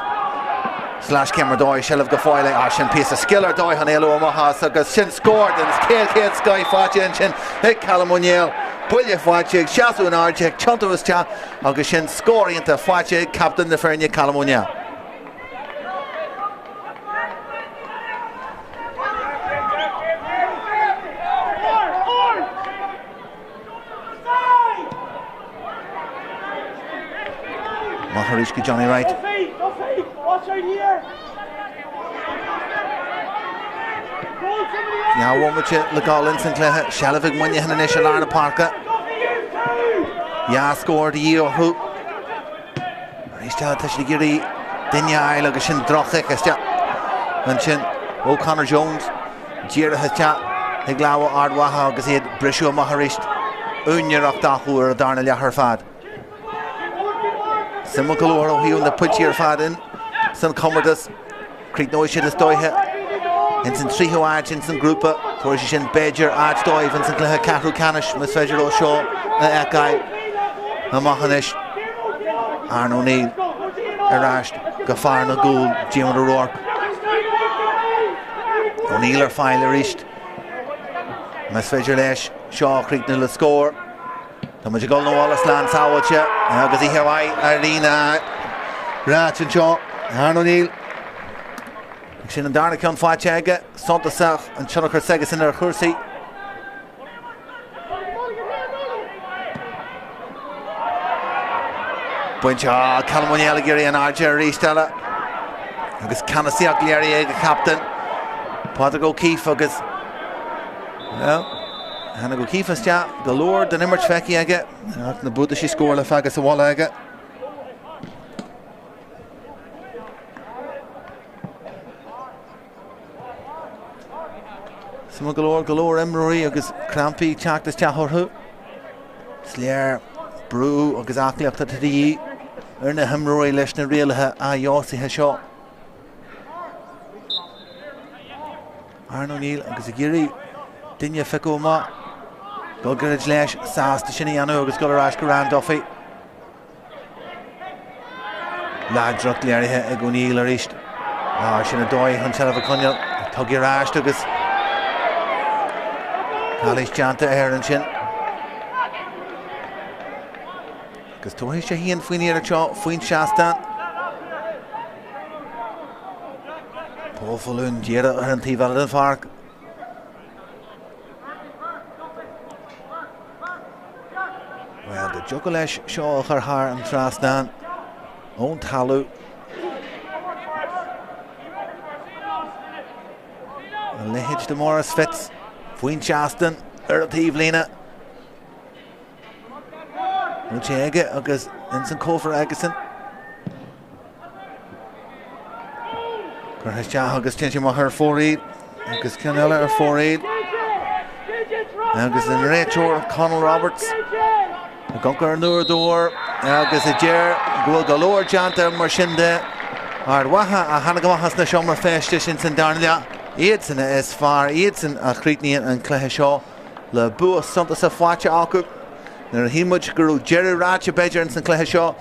sleaschéim ar dóigh, seilbh go fóill é. Ah, sin píosa scil ar dóigh chun éalú amach as agus sin scór den chéad chéad scoith faighte ansin ag Callum O'Neill. Buille faighte ag seasamh in airde ag tiontú isteach agus sin scór iontach faighte ag captaen na foirne Callum O'Neill. Amach arís go Johnny Wright. Dhá bhomaite le dul ins an cluiche. Seilbh ag Muineachán anois i lár na páirce. Dhá scór de dhíth orthu. Arís eile tá siad ag iarraidh duine a fháil agus sin droch-chic isteach ansin ó Conor Jones. Díreach isteach chuig lámha Ard Mhacha agus iad ag briseadh amach arís. Úinéireacht acu ar an darna leath ar fad. Suimiúil go leor ó thaobh na pointí ar fad in san chomórtas. Críochnóidh siad is dóiche ins an tríú áit ins an grúpa. Tabharfaidh sé sin b'fhéidir áit dóibh ins an cluiche ceathrú ceannais más féidir leo seo a fheiceáil amach anois. Aaron O'Neill ar ais go fear na gcúl, Diarmuid O'Rourke. O'Neill ar fáil arís. Más féidir leis seo a chríochnú le scór. Tá muid ag dul 'na bhaile slán sábháilte agus oíche mhaith ar líne ráite anseo. Aaron O'Neill. Sin an darna ceann faighte aige. Suntasach an tionchar s'aigesan ar chúrsaí. Bainte Callum O'Neill ag iarraidh an airde arís eile. Agus ceannasaíocht léirithe ag a chaptaen, Padraig O'Keeffe agus well, tháinig O'Keeffe isteach go leor den imirt feicthe aige ach na buataisí scórála fágtha sa bhaile aige. Suimiúil go leor, go leor imreoirí agus crampaí ag teacht isteach orthu. Is léir brú agus aclaíocht atá de dhíth ar na himreoirí leis na rialacha athfheabhsaithe seo. Aaron O'Neill agus ag iarraidh duine a phiocadh amach. Dul gairid leis, sásta sin a dhéanamh agus dul ar ais go Ryan Duffy. Láidreacht léirithe ag O'Neill arís. Ah, sin an dóigh chun seilbh a choinneáil. Tugtha ar ais agus calaois déanta air ansin. Agus tabharfaidh sé féin faoin iarracht seo, faoin seastán. Paul Faloon díreach ar an taobh eile den pháirc. Bhuel, dá dtiocfadh leis seo a chur thar an trasnán ón talamh. A leithéid de Maurice Fitz faoin seastán ar an taobhlíne. Níl sé aige agus ins an cófra aigesan. Curtha isteach agus téann sé amach ar fóraoil agus ceann eile ar fóraoil. Agus an réiteoir Conall Roberts ag amharc ar an uaireadóir agus a deir go bhfuil go leor déanta mar sin de. Ard Mhacha a tháinig amach as na seomra feistis ins an darna leath. Iadsan is fearr, iadsan a chríochnaíonn an cluiche seo le bua suntasach faighte acu. Nuair a shíl muid go raibh deireadh ráite b'fhéidir ins an cluiche seo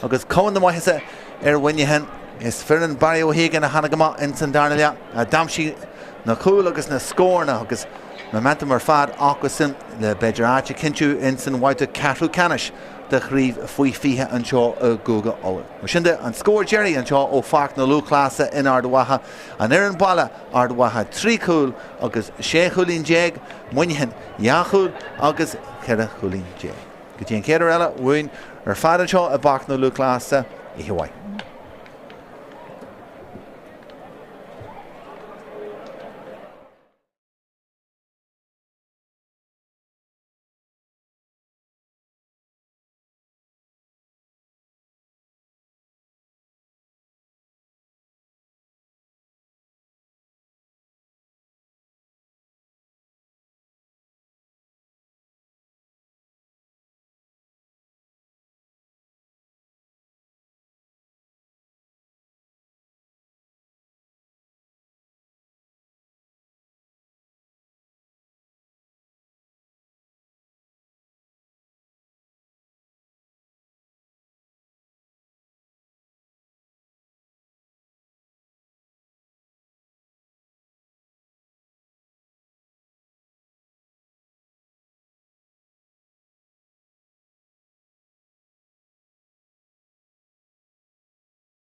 agus cuma na maitheasa ar Mhuineachán, is foireann Barry O'Hagan a tháinig amach ins an darna leath a d'aimsigh na cúil agus na scóranna agus momentum ar fad acusan le b'fhéidir áit a chinntiú ins an bhabhta ceathrú ceannais de chraobh faoi 20 anseo i gCúige Uladh. Mar sin de, an scór deiridh anseo ó Pháirc na Lúthchleasa in Ard Mhacha, an fhoireann baile Ard Mhacha 3 chúl agus 16 chúilín, Muineachán 2 chúl agus 14 chúilín. Go dtí an chéad uair eile uainn ar fad anseo i bPáirc na Lúthchleasa, oíche mhaith.